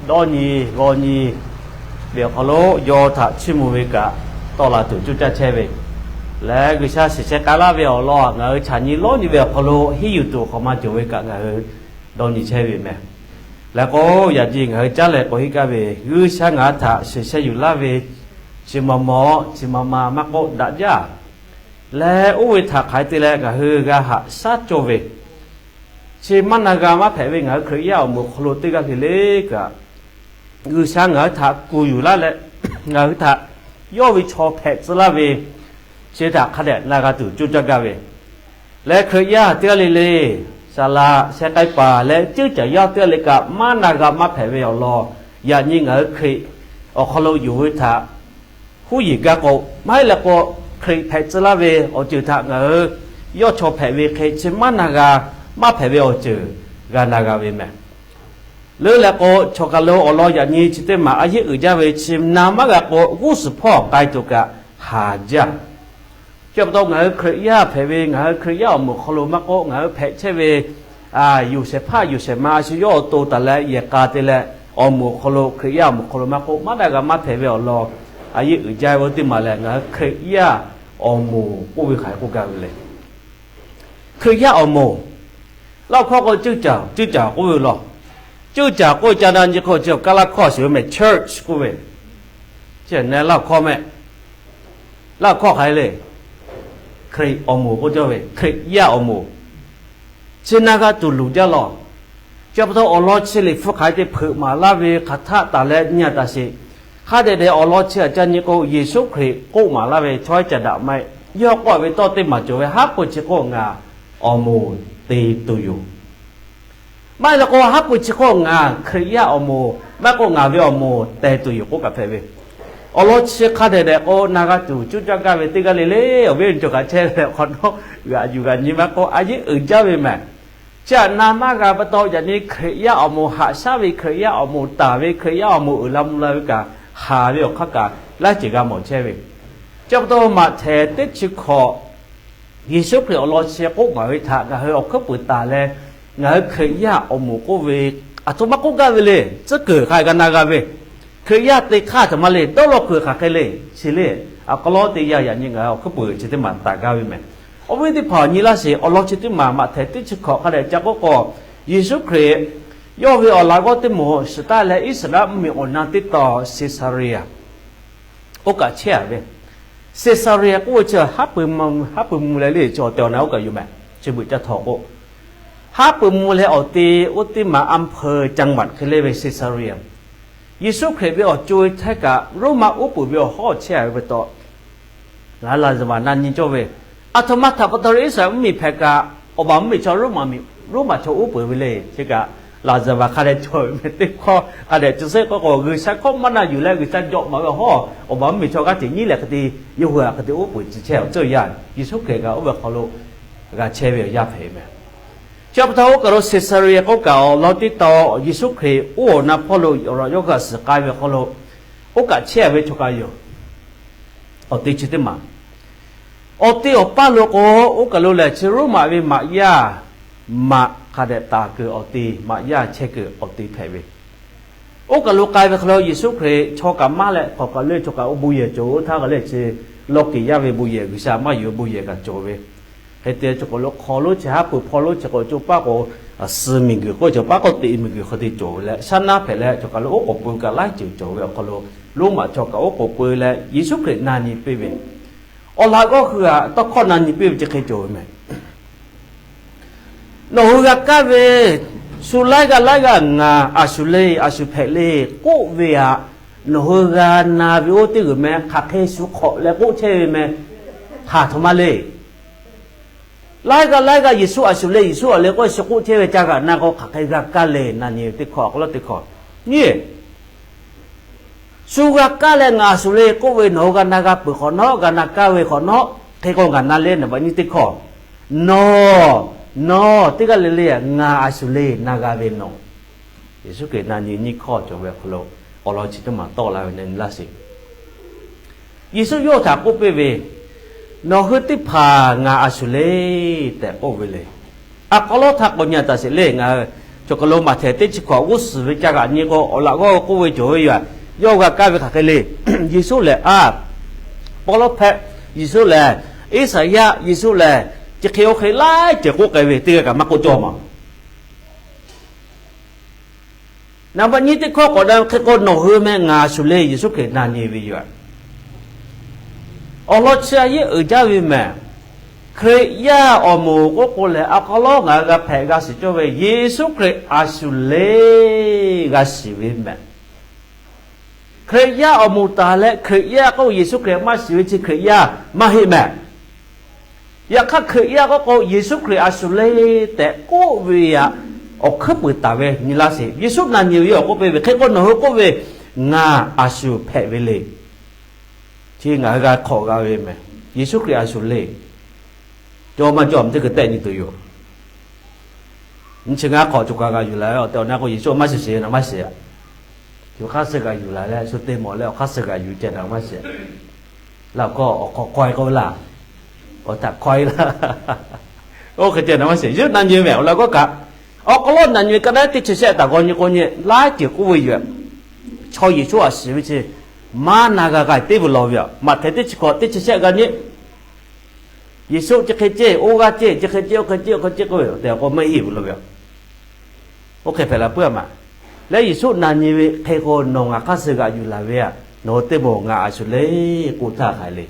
Dawˇ nyi g'aw nyi ve awˬ hk'aw lo yawˇ htaꞈ chiˇ mvuh ve kaꞈ tawˆ la tuˬ coˇ caˇ chehˇ ve leh, G'uiˬsha shiˍ sheh k'ai laˇ ve awˬ lawn ngaˬ hui chaꞈ nyi lawˉ nyi ve awˬ hk'aw lo henˇ yuˬ tuˬ awˬ hk'awꞈ ma cawˬ ve kaꞈ ngaˬ hui dawˇ nyi chehˇ ve meh. Leh k'o, yaꞈ nyi ngaˬ hui caˉ leh k'oꞈ heˆ kaˇ ve, G'uiˬsha ngaˬ hui htaꞈ shiˍ sheh yuˬ laˇ ve, chi ma maw chi ma ma maˇ k'oˆ daꞈ jaˇ leh, oˇ ve htaꞈ hk'aˬ hk'e te leh ngaˬ hui g'a haꞈ shaˉ cawˇ ve, chi maˇ na g'a maˇ hpehꞈ ve ngaˬ hui Hkriꞈ yaˇ awˬ moˍ awˬ hk'aw lo teˇ g'aˇ le le kaꞈ, G'uiˬsha ngaˬ hui htaꞈ kuˬ yuˬ laˇ leh, ngaˬ hui htaꞈ yawˇ ve chaw hpehꞈ tcuh laˇ ve, chi htaꞈ hk'a dehꞈ na g'a tuˬ coˇ caˇ gaˇ ve leh, Hkriꞈ yaˇ teˇ g'aˇ le le, saˍ laꞈ sheh k'ai paˍ leh ceuˇ caˬ yaˇ teˇ g'aˇ le kaꞈ maˇ na g'a maˇ hpehꞈ ve awˬ lawn, yaꞈ nyi ngaˬ hui Hkriꞈ awˬ hk'aw lo yonˍ ve htaꞈ huˉ yeˬ gaˇ k'o, maˇ heˆ leh k'o, Hkriꞈ hpehꞈ tcuh laˇ ve awˬ ceuˬ htaꞈ ngaˬ hui yawˇ chaw hpehꞈ ve hk'e chi maˇ na g'a maˇ hpehꞈ ve awˬ ceuˬ g'a na g'a ve meh. Leuˉ leh k'o, chaw kaˬ lo awˬ lawn yaꞈ nyi chi teˇ maˬ a yeˉ uiˍ jaˇ ve, chi na maˇ g'a k'o, g'uˇ suhˍ hpawˇ k'ai tuˬ kaꞈ haˍ jaˇ. Chi pa taw ngaˬ hui Hkriꞈ yaˇ hpehꞈ ve, ngaˬ hui Hkriꞈ yaˇ awˬ moˍ awˬ hk'aw lo maˇ k'oˆ, ngaˬ hui hpehꞈ chehˇ ve yonˍ shehˍ hpaˇ yonˍ shehˍ ma a shu yawˇ awˬ to taˍ leh yehˬ k'a te leh, awˬ moˍ awˬ hk'aw lo, Hkriꞈ yaˇ awˬ moˍ awˬ hk'aw lo maˇ k'oˆ, maˇ na g'a maˇ hpehꞈ ve awˬ lawn a yeˉ uiˍ jaˇ ve oˇ teˇ maˬ lehˬ, ngaˬ hui Hkriꞈ yaˇ awˬ moˍ k'oˆ ve hk'aˬ hk'e k'oˆ gaˇ ve le. Hkriꞈ yaˇ awˬ moˍ, laˇ hkawˇ k'o ceuˇ caˬ, ceuˇ caˬ k'oˆ ve law. Ceuˇ caˬ k'oˆ ve ca na nyi hk'aw chi kaˇ laˇ hkawˇ shiˍ ve meh, church k'oˆ ve, chi neh laˇ hkawˇ meh. Laˇ hkawˇ hk'aˬ hk'e le, Hkriꞈ awˬ moˍ k'oˆ cawˇ ve, Hkriꞈ yaˇ awˬ moˍ. Chi na g'a tuˬ luˬ jaˇ law. Chi pa taw awˬ lawn chi liꞈ hpu hk'aˬ hk'e te hpeuꞈ maˍ laˇ ve hk'aˬ htaˆ taˍ leh nyi a taˍ sheˍ. Hk'a dehꞈ dehꞈ awˬ lawn chi htaꞈ ca nyi k'o, Yeˍsuˆ Hkriꞈ k'oˆ maˍ laˇ ve chaw yaˇ ca daꞈ maˇ heˆ. Yawˇ k'oˆ ve tawˇ teˇ maˬ cawˬ ve, haˉ pui chi hk'oˆ ngaˬ awˬ moˍ te tuˬ yoˬ. Maˇ heˆ leh k'o, haˉ pui chi hk'oˆ ngaˬ Hkriꞈ yaˇ awˬ moˍ, maˇ k'oˆ ngaˬ ve awˬ moˍ teh tuˬ yoˬ k'oˆ kaꞈ hpehꞈ ve. Awˬ lawn chi hk'a dehꞈ dehꞈ k'o na g'a tuˬ coˇ caˇ gaˇ ve teˇ g'aˇ le le, awˬ viˉ awˬ nyi cawˬ kaꞈ chehˇ ve awˬ hk'awꞈ nawˉ g'aꞈ yuˬ g'aꞈ nyi maˇ k'oˆ, a yeˉ uiˍ jaˇ ve meh. Chi htaꞈ na maˇ g'a pa taw, yaꞈ nyi Hkriꞈ yaˇ awˬ moˍ haꞈ shaˉ ve, Hkriꞈ yaˇ awˬ moˍ taˍ ve, Hkriꞈ yaˇ awˬ moˍ uiˍ la mvuh la ve kaꞈ haˍ ve awˬ hk'aˇ kaꞈ laiˉ ceuˬ g'a mawˬ chehˇ ve. Chi pa taw Maꞈhtehˍ teˇ chi hkawꞈ Yeˍsuˆ Hkriꞈ awˬ lawn chi k'oˆ maˍ ve htaꞈ ngaˬ hui awˬ hkuiˉ puiˍ taˍ leh, ngaˬ hui Hkriꞈ yaˇ awˬ moˍ k'oˆ ve aˬ htoꞈ ma k'oˆ gaˇ ve le. Tcuhˉ kuiˬ hk'a g'a na g'a ve, Hkriꞈ yaˇ te hk'aˇ htaꞈ ma le, dawˇ law kuiˬ hk'aˬ hk'e le, chi le. A k'aw lawˉ teˇ yanˇ yaꞈ nyi ngaˬ hui awˬ hkuiˉ puiˍ chi teˇ maˬ taˍ gaˇ ve meh. Awˬ viˉ teˇ hpaˍ nyi laˇ sheˍ, awˬ lawn chi teˇ maˬ Maꞈhtehˍ teˇ chi hkawꞈ hk'a dehꞈ ca k'oˆ k'o, Yeˍsuˆ Hkriꞈ yawˇ ve awˬ laꞈ g'awˇ teˇ moˍ shiˍ taˍ leh Iˉsaˍreˍlaˆ mvuhˇmiˬ awˬ na teˇ tawn Seˍsaˍreˍaˍ oˇ kaꞈ chehˇ a ve. Seˍsaˍreˍaˍ k'oˆ ve chi haˉ pui mvuh leh le, chi awˬ tehˬ awˬ na oˇ kaꞈ yoˬ meh. Chi beuꞈ ca htawnˍ k'o, haˉ pui mvuh leh awˬ te oˇ teˇ maˬ อำเภอ จังหวัด hk'e le ve Seˍsaˍreˍaˍ. Yeˍsuˆ Hkriꞈ ve awˬ co e htaˇ kaꞈ Roˉmaꞈ uˉ peunˍ ve awˬ hawˉ chehˇ a ve pa taw, ngaˬ hui laˍzaˍvaˍ na nyi cawˇ ve, aˬ htoꞈ ma htaꞈ pa taw leh Iˉsaˍreˍlaˆ mvuhˇmiˬ hpehꞈ kaꞈ, awˬ baˬ mvuhˇmiˬ chaw Roˉmaꞈ, Roˉmaꞈ chaw uˉ peunˍ ve le. Chi kaꞈ laˍzaˍvaˍ hk'a dehꞈ cawˬ ve meh teˇ hkawˇ hk'a dehꞈ chi sehˉ k'oˆ k'o, G'uiˬsha hkawˇ maˇ na yuˬ leh G'uiˬsha jawꞈ maˍ ve awˬ hawˉ awˬ baˬ mvuhˇmiˬ chaw g'aˇ hteꞈ nyiˉ leh hk'e te yawˇ hui htaꞈ hk'e te uˉ peunˍ tcuh chehˇ awˬ ceuˬ yaˇ, Yeˍsuˆ Hkriꞈ kaꞈ oˇ ve hk'aw lo g'a chehˇ ve awˬ yaˇ hpehꞈ ve meh. Chi pa taw oˇ kaˬ lo Seˍsaˍreˍaˍ k'oˆ kaꞈ awˬ lawn teˇ tawn Yeˍsuˆ Hkriꞈ oˇ awˬ na hpawˇ lo yawˇ g'a suhˍ k'ai ve awˬ hk'aw lo oˇ kaꞈ chehˇ a ve chaw kaꞈ yoˬ. Awˬ te chi teˇ maˬ, awˬ te awˬ paˇ lo k'o, oˇ kaˬ lo lehˬ chi Roˉmaꞈ ve maꞈ yaˇ, maꞈ hk'a dehꞈ taˍ kuiˬ awˬ te, maꞈ yaˇ chehˇ kuiˬ awˬ te hpehꞈ ve. Oˇ kaˬ lo k'ai ve hk'aw lo Yeˍsuˆ Hkriꞈ chaw kaꞈ maˇ leh hk'awꞈ kaꞈ le chaw kaꞈ oˇ bon yehˬ cawˬ oˇ htaˇ kaꞈ le chi lawˇ keꞈ yaˇ ve bon yehˬ G'uiˬsha maˇ yuˬ ve bon yehˬ kaꞈ cawˬ ve. Hk'e te chaw k'awꞈ lo hk'aw lonˉ chi haˉ pui hpawˇ lonˉ chi k'awꞈ co paˉ k'o, suh miˬguiˬ k'oˆ ve chaw paˉ k'awꞈ teꞈ miˬguiˬ hk'e te cawˬ ve leh shaˉ naˉ hpehꞈ leh chaw kaˬ lo oˉ k'oˍ pui kaꞈ laiˉ ceuˬ cawˬ ve awˬ hk'aw lo, Roˉmaꞈ chaw kaꞈ oˉ k'oˍ pui leh Yeˍsuˆ Hkriꞈ na nyi piˇ ve, awˬ laꞈ g'awˇ hui htaꞈ tawˇ hkawˇ na nyi piˇ ve chi hk'e cawˬ ve meh. Nawˬ hui g'a kaˇ ve, shu laiˉ g'aˇ laiˉ g'aˇ ngaˬ a shu le, a shu hpehꞈ le k'oˆ ve htaꞈ nawˬ hui g'a na ve oˇ teˇ g'uiˬ meh hk'aˬ hk'e shu hk'awꞈ leh k'oˆ chehˇ ve meh, hk'aˬ htoꞈ ma le. Laiˉ g'aˇ laiˉ g'aˇ Yeˍsuˆ a shu le, Yeˍsuˆ a le k'oˆ shu k'oˆ chehˇ ve ca g'aꞈ na k'o, hk'aˬ hk'e g'a kaˇ le na nyi teˇ hkawˇ a k'aw lawˉ teˇ hkawˇ nyi. Shu g'a kaˇ leh ngaˬ a shu le k'oˆ ve nawˬ hui g'a na g'a peuˬ hk'awꞈ nawˉ, g'a na kaˇ ve hk'awꞈ nawˉ, hk'e k'o ngaˬ na le naˍ baꞈ nyi teˇ hkawˇ, nawˬ, nawˬ teˇ g'aˇ le le ngaˬ a shu le na g'a ve nawˬ. Yeˍsuˆ Hkriꞈ na nyi nyiˇ hkawˇ cawˬ ve awˬ hk'aw lo awˬ lawn chi teˇ maˬ tawˆ la ve na nyi laˇ sheˍ. Yeˍsuˆ yawˇ htaꞈ k'oˆ piˇ ve, nawˬ hui teˇ hpaˍ ngaˬ a shu le tehꞈ k'oˆ ve le. A k'aw lawˉ htaˇ k'awꞈ nyi a taˍ sheˍ le, ngaˬ hui Cawˬ kaˬ lo Maꞈhtehˍ teˇ chi hkawꞈ g'uˇ suhˍ ve ca g'aꞈ nyi k'o, awˬ laꞈ g'awˇ k'oˆ ve cawˬ ve yoˬ. Yawˇ g'a kaˇ ve hk'aˬ hk'e le. Yeˍsuˆ lehˬ, a, pawˇ lawˉ hpehꞈ, Yeˍsuˆ lehˬ, Iˉsaˍyaˆ, Yeˍsuˆ lehˬ, chi hk'e oˇ hk'e laiˉ ceuˬ k'oˆ k'ai ve teˇ g'aˇ kaꞈ maˇ k'oˆ cawˇ ma. Naˍ baꞈ nyi teˇ hkawˇ k'awꞈ na hk'e k'o, nawˬ hui meh ngaˬ shuˍ le, Yeˍsuˆ Hkriꞈ na nyi ve yoˬ. Awˬ lawn chi a yeˉ uiˍ jaˇ ve mehˬ. Hkriꞈ yaˇ awˬ moˍ k'oˆ k'o lehˬ, a k'aw lawˉ ngaˬ hui g'a hpehꞈ g'a shiˍ cawˇ ve Yeˍsuˆ Hkriꞈ a shuˍ le g'a shiˍ ve mehˬ. Hkriꞈ yaˇ awˬ moˍ taˍ leh Hkriꞈ yaˇ k'oˆ Yeˍsuˆ Hkriꞈ maˇ shiˍ ve chi Hkriꞈ yaˇ maˇ heˆ mehˬ. Yaꞈ hk'aˇ Hkriꞈ yaˇ k'oˆ k'o Yeˍsuˆ Hkriꞈ a shuˍ le tehꞈ k'oˆ ve aꞈ, awˬ hkuiˉ puiˍ taˍ ve nyi laˇ sheˍ. Yeˍsuˆ na nyi ve awˬ k'oˆ piˇ ve hk'e k'o, nawˬ hui k'oˆ ve, ngaˬ a shuˍ hpehꞈ ve le. Chi ngaˬ hui g'a hk'awꞈ g'a ve mehˬ. Yeˍsuˆ Hkriꞈ a shuˍ le. Cawˇ maˇ cawˇ teˇ hkui tehˆ nyi tuˬ yoˬ. Nyi chi ngaˬ hk'awꞈ cawˬ kaꞈ g'a yuˬ la ve awˬ tehˬ awˬ na k'o, Yeˍsuˆ maˇ shiˍ shiˍ ve na maˇ shiˍ. Awˬ hk'aˇ suh g'a yuˬ la leh, shu te mawˬ leh awˬ hk'aˇ suh g'a yuˬ ceh na maˇ shiˍ. Laˇ awˬ hk'aw awˬ hk'awꞈ k'awehˇ k'oˆ ve laˇ. Awˬ htaꞈ k'awehˇ laˇ. Oˇ hk'e ceh na maˇ shiˍ. Yeˍsuˆ na nyi mehˬ awˬ laꞈ g'awˇ kaꞈ, awˬ hk'aw lo na nyi ve ka naˉ teˇ chi shehˆ taˍ g'aw nyi k'o nyi laiˉ ceuˬ k'oˆ ve yoˬ. Chaw Yeˍsuˆ a shiˍ ve chi maˇ na g'a k'ai teˇ vuˬ lawˬ ve yoˬ. Maꞈhtehˍ teˇ chi hkawꞈ teˇ chi shehˆ g'a nyi Yeˍsuˆ chi hk'e ceh, oˇ g'aˇ ceh, chi hk'e ceh, oˇ hk'e ceh, oˇ hk'e ceh k'oˆ ve, awˬ tehˬ awˬ hk'aw maˇ heˆ ve lo ve yoˬ. Oˇ hk'e hpehꞈ la puiˉ a maˬ. Leh Yeˍsuˆ na nyi ve hk'e k'o, nawˬ ngaˬ hk'aˇ suh g'a yuˬ la ve aꞈ, nawˬ hui teˇ moˍ ngaˬ a shuˍ le k'oˆ htaˇ hk'aˬ hk'e le.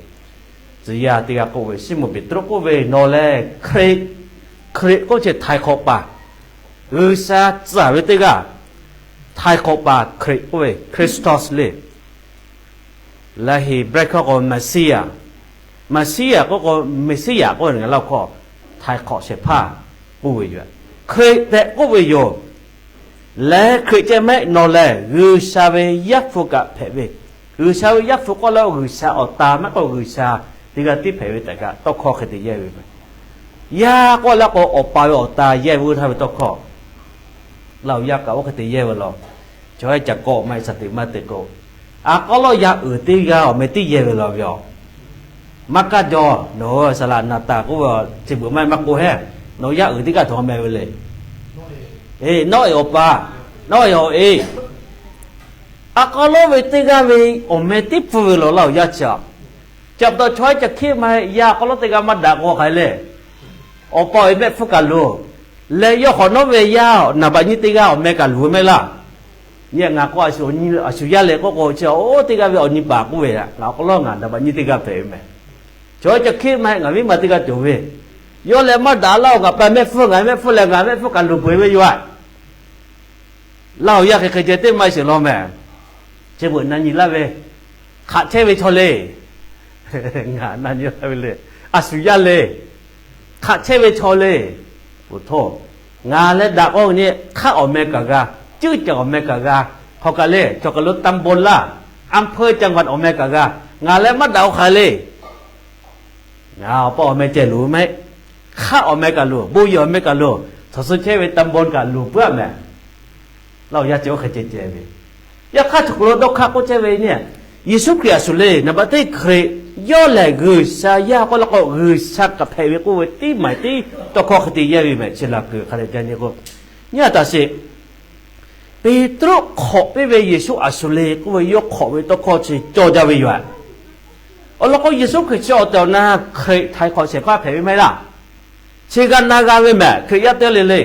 Tcuh yaˇ teˇ g'aˇ k'oˆ ve, Siˉmonˍ Peˍtruˆ k'oˆ ve, nawˬ lehˬ Hkriꞈ, Hkriꞈ k'oˆ chi htaiˍ hk'awꞈ paˍ, G'uiˬsha tcuhˍ ve teˇ g'aˇ, htaiˍ hk'awꞈ paˍ Hkriꞈ k'oˆ ve, Christos le. Leh Heˍbrehˇ hkawˇ k'o Messiah, Messiah k'oˆ k'o, Messiah k'oˆ ve ngaˬ laˇ awˬ hkawˇ htaiˍ hk'awꞈ shehˍ hpaˇ k'oˆ ve yoˬ. Hkriꞈ tehꞈ k'oˆ ve yoˬ. Leh Hkriꞈ ceh mehˆ nawˬ lehˬ G'uiˬsha ve Yaˇ hpu kaꞈ hpehꞈ ve, G'uiˬsha ve Yaˇ hpu k'oˆ leh G'uiˬsha awˬ ta maˇ k'oˆ, G'uiˬsha teˇ g'aˇ tiˉ hpehꞈ ve tehꞈ kaꞈ tawˇ hkawˇ hk'e te yehˇ ve mehˬ. Yaˇ k'oˆ leh k'o, Awˬ pa ve awˬ ta yehˇ ve oˇ htaˇ ve tawˇ hkawˇ. Laˇ awˬ yaˇ kaꞈ oˇ hk'e te yehˇ ve law. Chaw yaˇ ca kawˆ maˇ heˆ, shaˍ teꞈ maˇ te k'o, a k'aw lawˉ yaˇ uiˍ teˇ g'aˇ awˬ meh tiˉ yehˇ ve law ve yoˬ. Maˇ kaˇ jaw, nawˬ hui saˍ laꞈ naˍ taˍ k'oˆ ve, chi beuꞈ maˇ maˇ k'oˆ heˆ. Nawˬ hui yaˇ uiˍ teˇ g'aˇ htaꞈ awˬ meh ve le. Nawˉ eˬ awˬ pa, nawˉ eˬ awˬ e, a k'aw lawˉ ve teˇ g'aˇ ve awˬ meh tiˉ pfuhˇ ve law laˇ awˬ yaˇ chi a. Chi pa taw chaw yaˇ ca hkiˆ maˇ heˆ, yaˇ a k'aw lawˉ teˇ g'aˇ maˇ daꞈ k'o hk'aˬ hk'e le. Awˬ pa awˬ e mehˆ pfuhˇ kaꞈ luˬ. Leh yawˇ hk'awꞈ nawˉ ve yaˇ naˍ baꞈ nyiˇ teˇ g'aˇ awˬ meh kaꞈ luˬ ve mehˆ laˇ. Nyi ngaˬ k'o a shu yaˇ lehˬ k'oˆ k'o, chi oˇ teˇ g'aˇ ve awˬ nyi baˬ k'oˆ ve, ngaˬ awˬ k'aw lawˉ ngaˬ naˍ baꞈ nyiˇ teˇ g'aˇ hpehꞈ ve mehˬ. Chaw yaˇ ca hkiˆ maˇ heˆ, ngaˬ viˉ ma teˇ g'aˇ cawˬ ve. Yawˇ leh maˇ daꞈ laˇ, ngaˬ pa mehˆ pfuhˇ, ngaˬ mehˆ pfuhˇ leh ngaˬ mehˆ pfuhˇ kaꞈ luˬ peuˬ ve yoˬ a. Laˇ awˬ yaˇ hk'e hk'e ceh teˇ maˇ shiˍ law mehˬ. Chi beuꞈ na nyi laˇ ve, hk'aꞈ chehˇ ve chaw le. Ngaˬ na nyi laˇ ve le. A shu yaˇ le. Hk'aꞈ chehˇ ve chaw le. Oˬ htoˇ, ngaˬ leh daꞈ k'o nyi hk'aˆ awˬ meh kaꞈ g'a, ceuˇ caˬ awˬ meh kaꞈ g'a. Hk'aw kaꞈ le, chaw kaˬ lo ตำบล laˇ, อำเภอ จังหวัด awˬ meh kaꞈ g'a. Ngaˬ leh maˇ daꞈ k'o hk'aˬ hk'e le. Ngaˬ awˬ pa awˬ meh ceh luˬ mehˆ. Hk'aˆ awˬ meh kaꞈ luˬ, bon yehˬ awˬ meh kaꞈ luˬ, chaw suh chehˇ ve ตำบล kaꞈ luˬ puiˉ a mehˬ. Laˇ awˬ yaˇ ceh oˇ hk'e ceh ceh ve. Yaꞈ hk'aˇ chaw hk'aw lo dawˇ hk'aˇ k'oˆ chehˇ ve nyi, Yeˍsuˆ Hkriꞈ a shu le, naˍ baꞈ teˇ Hkriꞈ, yawˇ lehˬ G'uiˬsha yaˇ k'oˆ leh k'o, G'uiˬsha kaꞈ hpehꞈ ve k'oˆ ve tiˉ maˬ tiˉ tawˇ hkawˇ hk'e te yehˇ ve mehˬ. Chi laˬ kuiˬ hk'a dehꞈ ca nyi k'o, nyi a taꞈ sheˍ. Peˍtruˆ hk'awꞈ piˇ ve Yeˍsuˆ a shu le k'oˆ ve yawˇ hk'awꞈ ve tawˇ hkawˇ chi cawˇ jaˇ ve yoˬ. Awˬ lawn k'o, Yeˍsuˆ Hkriꞈ chi awˬ tehˬ awˬ na Hkriꞈ htaiˍ hk'awꞈ shehˍ hpaˇ hpehꞈ ve maˇ heˆ laˇ. Chi g'a na g'a ve mehˬ, Hkriꞈ yaˇ teˇ g'aˇ le le.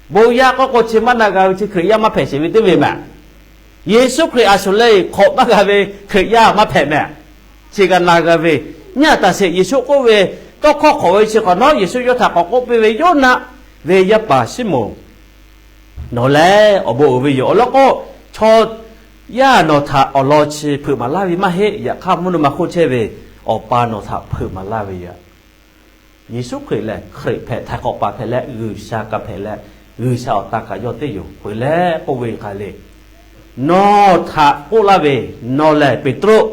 Bon yaˇ k'oˆ k'o chi maˇ na g'a ve chi Hkriꞈ yaˇ maˇ hpehꞈ sheˍ ve teˇ ve mehˬ. Yeˍsuˆ Hkriꞈ a shu le hk'awꞈ maˇ g'a ve Hkriꞈ yaˇ maˇ hpehꞈ mehˬ. Chi g'a na g'a ve, nyi a taꞈ sheˍ. Yeˍsuˆ k'oˆ ve tawˇ hkawˇ hk'awꞈ ve chi hk'awꞈ nawˉ, Yeˍsuˆ yawˇ htaꞈ k'awꞈ k'oˆ piˇ ve, Yoˇnaˆ ve yaˇ paˍ Siˉmonˍ, nawˬ lehˬ awˬ bon uiˍ ve yoˬ. Awˬ lawn k'o, chaw yaˇ nawˬ htaꞈ awˬ lawn chi hpeuꞈ maˍ laˇ ve maˇ heˆ. Yaꞈ hk'aˇ mvuhˇ naw ma hk'oˆ chehˇ ve Awˬ pa nawˬ htaꞈ hpeuꞈ maˍ laˇ ve yoˬ. Yeˍsuˆ Hkriꞈ lehˬ Hkriꞈ hpehꞈ, htaiˍ hk'awꞈ paˍ hpehꞈ leh, G'uiˬsha kaꞈ hpehꞈ leh, G'uiˬsha awˬ ta kaꞈ yawˇ teˇ yoˬ peuˬ leh k'oˆ ve hk'a le. Nawˬ htaꞈ k'oˆ laˇ ve, nawˬ lehˬ Peˍtruˆ,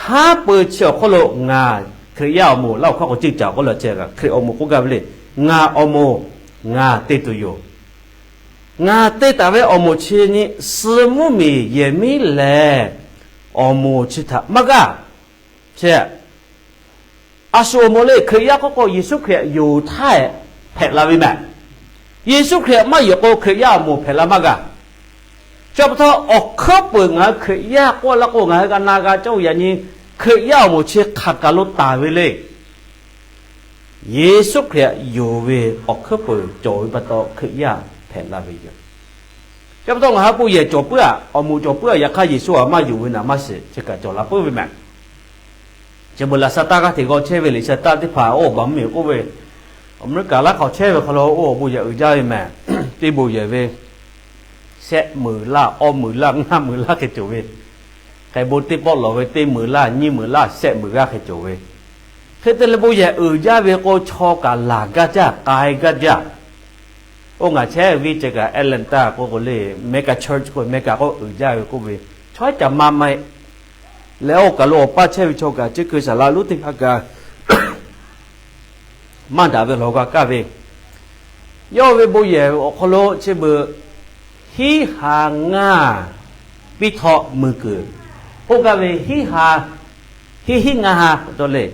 haˉ pui chi awˬ hk'oˆ lo ngaˬ Hkriꞈ yaˇ awˬ moˍ laˇ awˬ hkawˇ k'o ceuˇ caˬ k'oˆ leh ceh, Hkriꞈ awˬ moˍ k'oˆ gaˇ ve le. Ngaˬ awˬ moˍ ngaˬ te tuˬ yoˬ. Ngaˬ te taˍ ve awˬ moˍ chi nyi suh mvuhˇmiˬ yehˬ miˉ lehˬ awˬ moˍ chi htaꞈ maˇ g'aˇ. Chi a shu awˬ moˍ le. Hkriꞈ yaˇ k'oˆ k'o Yeˍsuˆ Hkriꞈ yonˍ htaˇ hpehꞈ la ve mehˬ. Yeˍsuˆ Hkriꞈ maˇ yonˍ k'o, Hkriꞈ yaˇ awˬ moˍ hpehꞈ la maˇ g'a. Chi pa taw awˬ hkuiˉ peuˬ ngaˬ hui Hkriꞈ yaˇ k'oˆ la k'o, ngaˬ hui g'a na g'a cawˇ ve yaꞈ nyi Hkriꞈ yaˇ awˬ moˍ chi hk'aˬ kaˬ lo taˍ ve le. Yeˍsuˆ Hkriꞈ yonˍ ve awˬ hkuiˉ peuˬ cawˬ ve pa taw Hkriꞈ yaˇ hpehꞈ la ve yoˬ. Chi pa taw ngaˬ hui bon yehˬ cawˬ puiˉ-aꞈ, awˬ moˍ cawˬ puiˉ-aꞈ, yaꞈ hk'aˇ Yeˍsuˆ htaꞈ maˇ yonˍ ve naˍ maˇ shiˍ, chi kaꞈ cawˬ la puiˉ ve mehˍ. Chi beuꞈ laꞈ sha taˇ g'aˇ hteꞈ g'aw chehˇ ve liꞈ sha taˇ teˇ hpaˍ oˇ baˬ mvuhˇmiˬ k'oˆ ve, Aˍmeˍriˆkaˍ laˇ hk'aw chehˇ ve hk'aw lo oˇ bon yehˬ uiˍ jaˇ ve mehˍ. Teˇ bon yehˬ ve shehˆ meunˍ laˇ, awˇ meunˍ laˇ, ngaˇ meunˍ laˇ hk'e cawˬ ve. Hk'e bon teˇ pawˆ lawˬ ve teˇ meunˍ laˇ, nyiˇ meunˍ laˇ, shehˆ meunˍ g'aˇ hk'e cawˬ ve. Hk'e te leh bon yehˬ uiˍ jaˇ ve k'o, chaw kaꞈ laˬ gaˇ jaˇ, k'ai gaˇ jaˇ. Oˇ ngaˬ chehˇ ve viˇ ceh kaꞈ Atlanta k'oˆ k'o le, mega church k'o, mega k'oˆ uiˍ jaˇ ve k'oˆ ve, chaw caˬ ma maˇ heˆ. Leh oˇ kaˬ lo awˬ paˇ chehˇ ve chaw kaꞈ, chi hkui saˍ laꞈ lonˉ teˇ hpaˍ kaꞈ maˇ daꞈ ve lawˬ g'a kaˇ ve, yawˇ ve bon yehˬ awˬ hk'aw lo chi beuꞈ hiˉ ha ngaˇ piˇ htawˆ mui kuiˬ k'oˆ gaˇ ve, hiˉ ha, hiˉ hiˉ ngaˇ ha pa taw le.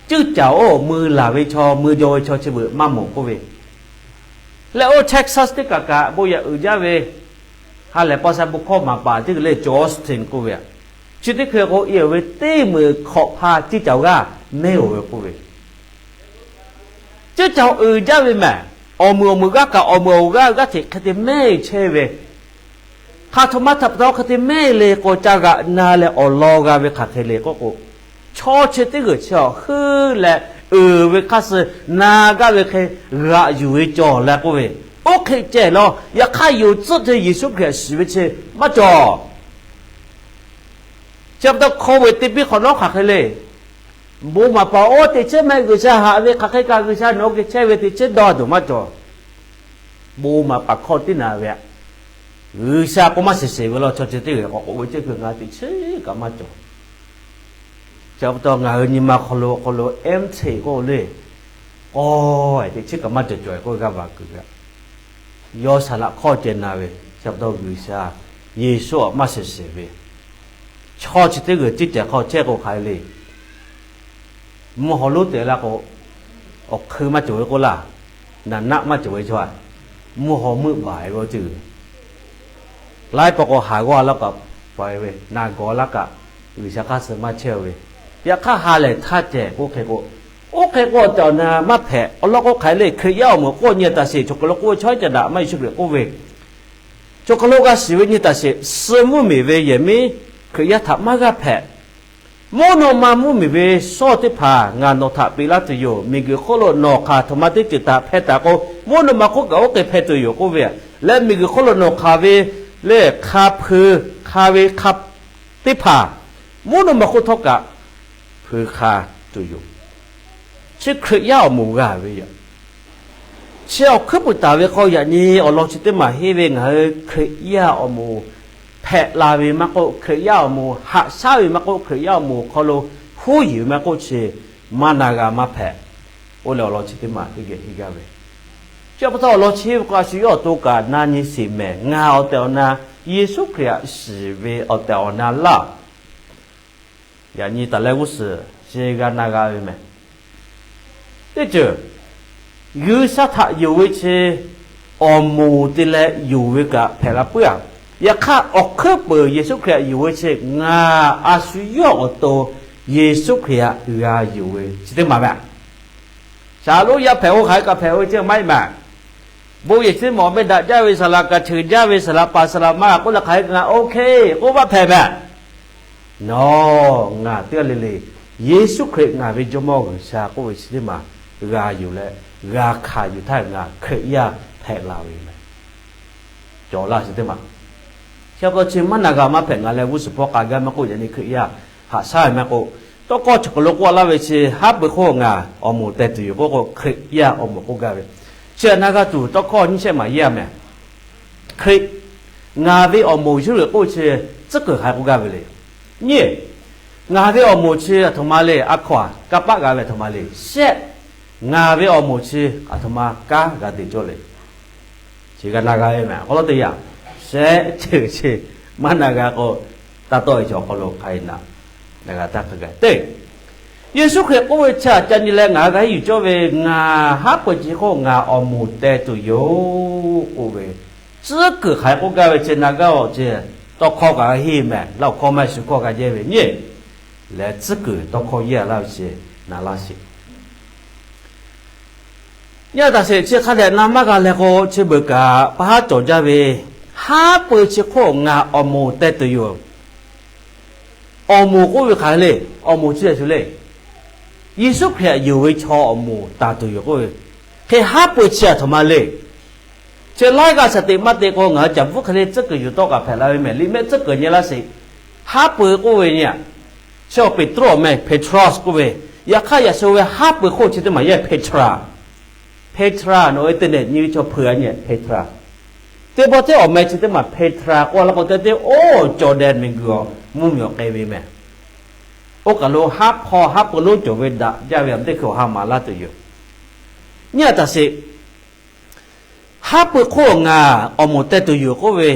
Ceuˇ caˬ oˇ mui laˬ ve chaw, mui jaw ve chaw chi beuꞈ maˇ mawˬ k'oˆ ve. Leh oˇ Texas teˇ kaˬ kaꞈ bon yehˬ uiˍ jaˇ ve, ha lehˬ paw sha bon hkawˇ maˍ paˍ teˇ g'aˇ le, Justin k'oˆ ve, chi teˇ hkui k'o, e oˬ ve teˇ meunˍ hkawꞈ hpa ceuˇ caˬ g'aˇ mehˇ oˬ ve k'oˆ ve, ceuˇ caˬ uiˍ jaˇ ve mehˍ. Awˬ meunˍ awˬ meunˍ g'aˇ kaꞈ, awˬ meunˍ awˬ g'aˇ g'aˇ hteꞈ hk'e te mehˇ chehˇ ve, hk'aˬ htoꞈ ma htaꞈ pa taw hk'e te mehˇ le k'o, ca g'aꞈ na leh awˬ lawn g'a ve hk'aˬ hk'e le k'oˆ k'o, chaw chi teˇ g'uiˬ chi awˬ heuˆ leh uiˍ ve hk'aˇ suh na gaˇ ve hk'e g'aꞈ yuˬ ve cawˬ leh k'oˆ ve, oˇ hk'e ceh law. Yaꞈ hk'aˇ yonˍ tcuhˆ te Yeˍsuˆ Hkriꞈ shiˍ ve chi maˇ cawˬ. Chi pa taw hk'aw ve te piˇ hk'awꞈ nawˉ hk'aˬ hk'e le. Bon maˍ paˍ oˇ teꞈ chehˇ mehˆ G'uiˬsha haꞈ ve hk'aˬ hk'e kaꞈ, G'uiˬsha nawˬ hui geh chehˇ ve teꞈ chehˇ dawˇ a tuˬ maˇ cawˬ. Bon maˍ paˍ hkawˇ tiˉ na ve aꞈ, G'uiˬsha k'o maˇ shiˍ sheˍ ve law. Chaw chi teˇ g'uiˬ k'awꞈ k'oˆ ve, chi hkui ngaˬ teꞈ chehˇ kaꞈ maˇ cawˬ. Chi pa taw ngaˬ hui nyi ma hk'aw lo, hk'aw lo empty k'oˆ le, k'awꞈ teꞈ chehˇ kaꞈ maˇ cawˬ cawˬ k'oˆ g'aˇ va kuiˬ ve aꞈ, yawˇ saˍ laꞈ hk'awˇ ceh na ve. Chi pa taw G'uiˬsha, Yeˍsuˆ aꞈ maˇ shiˍ sheˍ ve, chaw chi teˇ g'uiˬ ceuˇ ceh hk'aw chehˇ k'o hk'aˬ hk'e le. Mvuhˇ haw lonˉ te la k'o, awˬ hk'eun maˇ cawˬ ve k'oˆ laˇ. Naˍ naˆ maˇ cawˬ ve chaw, mvuhˇ haw meuˆ baˬ ve oˇ ceuˬ laiˉ pa k'o haˍ g'awˇ laˇ kaꞈ, pawˬ ve naˬ gawˬ laˇ kaꞈ, G'uiˬsha hk'aˇ suh maˇ chehˇ ve. Yaꞈ hk'aˇ ha lehˬ htaˇ cehˬ k'oˆ hk'e k'o, oˇ hk'e k'o awˬ tehˬ awˬ na maˇ hpehꞈ. Awˬ lawn k'o hk'aˬ hk'e le, Hkriꞈ yaˇ awˬ moˍ k'oˆ nyi taˍ sheˍ. Chaw hk'aw lo k'oˆ ve chaw haiˉ ca daꞈ maˇ Yeˍsuˆ Hkriꞈ k'oˆ ve, chaw hk'aw lo g'a shiˍ ve nyi taˍ sheˍ. Suh mvuhˇ miˬ ve yehˬ miˉ Hkriꞈ yaˇ htaꞈ maˇ g'aˇ hpehꞈ. Mvuhˇ naw ma mvuhˇ miˬ ve sawˇ teˇ hpaˍ ngaˬ nawˬ htaꞈ peꞈ laˇ tuˬ yoˬ. Miˬguiˬ hk'oˆ lo nawˬ hk'aˬ htoꞈ ma teˇ ceuˬ htaꞈ hpeh taˍ k'o, mvuhˇ naw ma hk'oˆ kaꞈ oˇ hk'e hpeh tuˬ yoˬ k'oˆ ve. Leh miˬguiˬ hk'oˆ lo nawˬ hk'aˬ ve lehˬ hk'a hpui hk'a ve hk'a teˇ hpaˍ, mvuhˇ naw ma hk'oˆ htawˇ kaꞈ hpui hk'a tuˬ yoˬ. Chi Hkriꞈ yaˇ awˬ moˍ g'a ve yoˬ. Chi awˬ hkuiˉ puiˍ taˍ ve hk'aw yaꞈ nyi awˬ lawn chi teˇ maˬ henˇ ve, ngaˬ hui Hkriꞈ yaˇ awˬ moˍ hpehꞈ la ve maˇ k'oˆ, Hkriꞈ yaˇ awˬ moˍ haꞈ shaˉ ve maˇ k'oˆ, Hkriꞈ yaˇ awˬ moˍ hk'aw lo huˉ yuˬ ve maˇ k'oˆ, chi maˇ na g'a maˇ hpehꞈ. Oˇ leh awˬ lawn chi teˇ maˬ teˇ geh henˇ gaˇ ve. Chi pa taw awˬ lawn chi ve k'o, a shu yawˇ awˬ to kaꞈ na nyi sheˍ mehˍ. Ngaˬ awˬ tehˬ awˬ na, Yeˍsuˆ Hkriꞈ htaꞈ shiˍ ve awˬ tehˬ awˬ na laˇ. Yaꞈ nyi taˍ leh g'uˇ suhˍ chi g'a na g'a ve mehˍ. Teˇ ceuˬ, G'uiˬsha htaꞈ yonˍ ve chi awˬ moˍ te leh yonˍ ve kaꞈ hpehꞈ la puiˉ-aꞈ. Yaꞈ hk'aˇ, awˬ hkuiˉ peuˬ Yeˍsuˆ Hkriꞈ htaꞈ yonˍ ve chi ngaˬ a shu yawˇ awˬ to Yeˍsuˆ Hkriꞈ htaꞈ g'a yonˍ ve chi teˇ maˬ mehˍ. Shaˍlonˉ yaˇ hpehꞈ-o hk'aˬ hk'e kaꞈ hpehꞈ-o ve ceh maˇ heˆ mehˍ. Bon yehˬ chi mawˬ meh daꞈ jaˇ ve, saˍ laꞈ kaꞈ cheuˬ jaˇ ve, saˍ laꞈ paˍ saˍ laꞈ ma kaꞈ k'oˆ leh hk'aˬ hk'e ngaˬ OK k'oˆ maˇ hpehꞈ mehˍ. Nawˬ ngaˬ teˇ g'aˇ le le, Yeˍsuˆ Hkriꞈ ngaˬ ve Jawˇmawˇ G'uiˬsha k'oˆ ve chi teˇ maˬ g'a yuˬ leh, g'a hkanˍ yuˬ htaˇ ngaˬ Hkriꞈ yaˇ hpehꞈ la ve mehˍ. Cawˬ laˇ chi teˇ maˬ. Chi pa taw chi maˇ na g'a maˇ hpehꞈ. Ngaˬ leh g'uˇ suhˍ hpawˇ k'a gaˇ maˇ k'oˆ, yaꞈ nyi Hkriꞈ yaˇ haꞈ shaˉ ve maˇ k'oˆ, tawˇ hkawˇ chi hk'aw lo k'oˆ laˇ ve chi haˉ pui hk'oˆ ngaˬ awˬ moˍ teh tuˬ yoˬ k'oˆ k'o, Hkriꞈ yaˇ awˬ moˍ k'oˆ gaˇ ve. Chi htaꞈ na g'a tuˬ tawˇ hkawˇ nyiˇ shehˆ maˬ yaˇ mehˍ. Hkriꞈ, ngaˬ ve awˬ moˍ Yeˍsuˆ Hkriꞈ k'oˆ chi tcuhˉ kuiˬ hk'aˬ hk'e k'oˆ gaˇ ve le. Nyi, ngaˬ ve awˬ moˍ chi a htoꞈ ma le, a hkaw-a kanˇ paˆ g'a ve a htoꞈ ma le. Shehˆ, ngaˬ ve awˬ moˍ chi a htoꞈ ma kanˉ g'a te cawˇ le. Chi g'a na g'a ve mehˍ. Awˬ lawn teˇ yanˇ, shehˆ ceuˬ chi maˇ na g'a k'o, taˇ tawˆ ve chaw awˬ hk'aw lo hk'a-e naꞈ, na g'a taˇ hk'a gaˬ teˇ Yeˍsuˆ Hkriꞈ k'oˆ ve chi aꞈ ca nyi leh ngaˬ hui g'a henˇ yuˬ cawˇ ve, ngaˬ haˉ pui chi hk'oˆ ngaˬ awˬ moˍ teh tuˬ yoˬ k'oˆ ve, tcuhˉ kuiˬ hk'aˬ hk'e k'oˆ gaˇ ve chi na gaˇ awˬ ceuˬ tawˇ hkawˇ kaꞈ henˇ mehˍ. Laˇ awˬ hkawˇ maˇ shuˍ hkawˇ g'a jehˇ ve nyi, leh tcuhˉ kuiˬ tawˇ hkawˇ yehˇ laˇ ve chi na laˇ sheˍ. Nyi a taꞈ sheˍ chi hk'a dehꞈ na maˇ g'a leh k'o, chi beuꞈ kaꞈ pa haˉ cawˬ jaˇ ve, haˉ pui chi hk'oˆ ngaˬ awˬ moˍ teh tuˬ yoˬ. Awˬ moˍ k'oˆ ve hk'aˬ hk'e le, awˬ moˍ chi a shu le, Yeˍsuˆ Hkriꞈ yonˍ ve chaw awˬ moˍ taˍ tuˬ yoˬ k'oˆ ve, hk'e haˉ pui chi aꞈ htoꞈ ma le. Chi laiˉ g'aˇ shaˍ teꞈ maˇ te k'o, ngaˬ hui caˬ bvuhˉ hk'e le tcuhˉ kuiˬ yuˬ tawˆ kaꞈ hpehꞈ la ve mehˍ. Liꞈ mehˆ tcuhˉ kuiˬ nyi laˇ sheˍ. Haˉ pui k'oˆ ve nyi, chi awˬ Peˍtruˆ awˬ meh Petrus k'oˆ ve, yaꞈ hk'aˇ yaꞈ shu ve haˉ pui hk'oˆ chi teˇ maˬ yehˇ Petra. Petra nawˬ ve teˇ nehˬ nyi ve chaw hpeuꞈ a nyi Petra. Teˇ pawˆ teˇ awˬ meh chi teˇ maˬ Petra k'oˆ laˇ k'o, te teˇ oˇ Jawˇdehˇ miˬguiˬ awˬ mvuhˇmiˬ awˬ k'ai ve mehˍ. Oˇ kaˬ lo haˉ hpawˇ haˉ pui lonˉ cawˬ ve daꞈ jaˇ ve, a teˇ hkui awˬ ha maˍ laˇ tuˬ yoˬ. Nyi a taꞈ sheˍ. Haˉ pui hk'oˆ ngaˬ awˬ moˍ teh tuˬ yoˬ k'oˆ ve,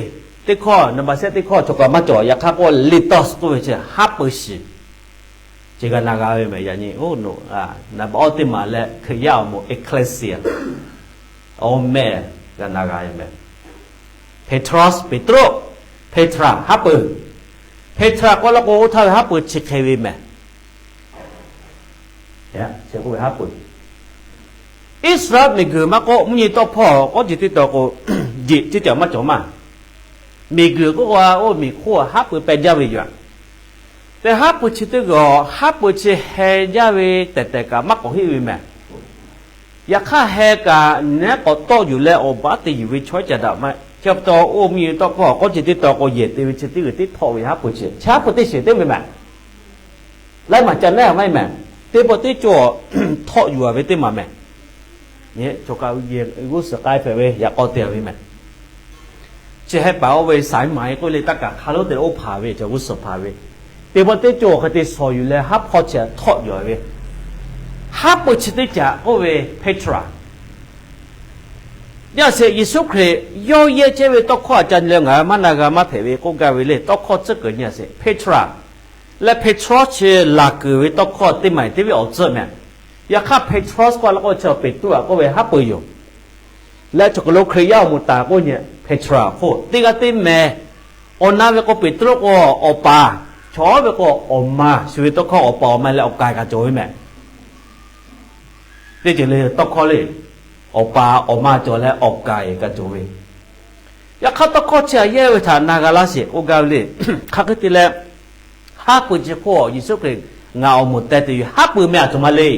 teˇ hkawˇ naˍ baꞈ shehˆ teˇ hkawˇ cawˬ kaꞈ maˇ cawˬ. Yaꞈ hk'aˇ k'oˆ le tawˇ k'oˆ ve chi haˉ pui shiˍ, chi g'a na g'a ve mehˍ. Yaꞈ nyi oˇ naˍ baꞈ awˇ teˇ maˬ leh Hkriꞈ yaˇ awˬ moˍ ecclesia awˬ meh g'a na g'a ve mehˍ. Petrus Peˍtruˆ, Petra haˉ pui. Petra k'oˆ laˇ k'o, oˇ htaˇ ve haˉ pui chi hk'e ve mehˍ. Iˉsaˍreˍlaˆ miˬguiˬ maˇ k'oˆ, mvuhˇ nyi tawˆ hpawˇ k'awˇ ceˬ teˇ taw k'o, jeꞈ ceˇ caˬ maˇ cawˬ maˇ. Miˬguiˬ k'oˆ k'o, oˇ miˬ hk'oˆ haˉ pui peh jaˇ ve yoˬ. Te haˉ pui chi teˇ g'aˇ haˉ pui chi heh jaˇ ve tehˬ tehˬ kaꞈ maˇ k'awꞈ heˆ ve mehˍ. Yaꞈ hk'aˇ heh kaꞈ neˉ k'awꞈ tawˆ yuˬ leh awˬ baˉ te yuˬ ve chaw caˬ daꞈ maˇ. Chi pa taw oˇ mvuhˇ nyi tawˆ hpawˇ k'awˇ ceˬ teˇ taw k'o, yehˬ te ve chi teˇ g'uiˬ teˇ htawˆ ve haˉ pui chi, chi haˉ pui teˇ shiˍ teˇ ve mehˍ. Laiˉ maˬ ca neˉ maˇ mehˍ. Teˇ pawˆ teˇ cawˬ htawˆ yuˬ a ve teˇ maˬ mehˍ. Nyi cawˬ kaꞈ g'uˇ suhˍ k'ai hpehꞈ ve yaꞈ k'aw te ve mehˍ. Chi heh paˍ oˇ ve Saˍiˉmaˍ k'oˆ le, taˇ kaˬ hk'a lonˉ te oˇ hpaˍ ve, cawˬ g'uˇ suhˍ hpaˍ ve, teˇ pawˆ teˇ cawˬ hk'e te shawˍ yuˬ leh haˉ hpawˇ chi htawˆ yuˬ a ve, haˉ pui chi teˇ caꞈ k'oˆ ve Petra. Nyi a sheˍ, Yeˍsuˆ Hkriꞈ yawˇ yehˇ chehˇ ve tawˇ hkawˇ aꞈ ca nyi leh ngaˬ hui maˇ na g'a maˇ hpehꞈ ve k'oˆ gaˇ ve le. Tawˇ hkawˇ tcuhˉ kuiˬ nyi a sheˍ, Petra leh Petrus chi laˬ kuiˬ ve tawˇ hkawˇ teˇ maˬ teˇ ve awˬ tcuhˉ mehˍ. Yaꞈ hk'aˇ Petrus k'oˆ laˇ k'o, chi Peˍtruˆ aꞈ k'oˆ ve haˉ pui yoˬ. Leh cawˬ kaˬ lo Hkriꞈ yaˇ awˬ moˍ taˍ k'oˆ nyi Petra hk'oˆ teˇ g'aˇ teˇ meh awˬ na ve k'o, Peˍtruˆ k'o awˬ paˍ, chaw ve k'o awˬ ma, shu ve tawˇ hkawˇ awˬ paˍ awˬ ma leh awˬ kaiˍ kaꞈ cawˬ ve mehˍ. Teˇ ceuˬ le tawˇ hkawˇ le, awˬ paˍ awˬ ma cawˬ leh awˬ kaiˍ kaꞈ cawˬ ve. Yaꞈ hk'aˇ tawˇ hkawˇ chi aꞈ yehˇ ve htaꞈ na g'a laˇ sheˍ k'oˆ gaˇ ve le. Hk'aˬ hk'e te leh, haˉ pui chi hk'oˆ Yeˍsuˆ Hkriꞈ ngaˬ awˬ moˍ teh tuˬ yoˬ. Haˉ pui meh aˬ htoꞈ ma le.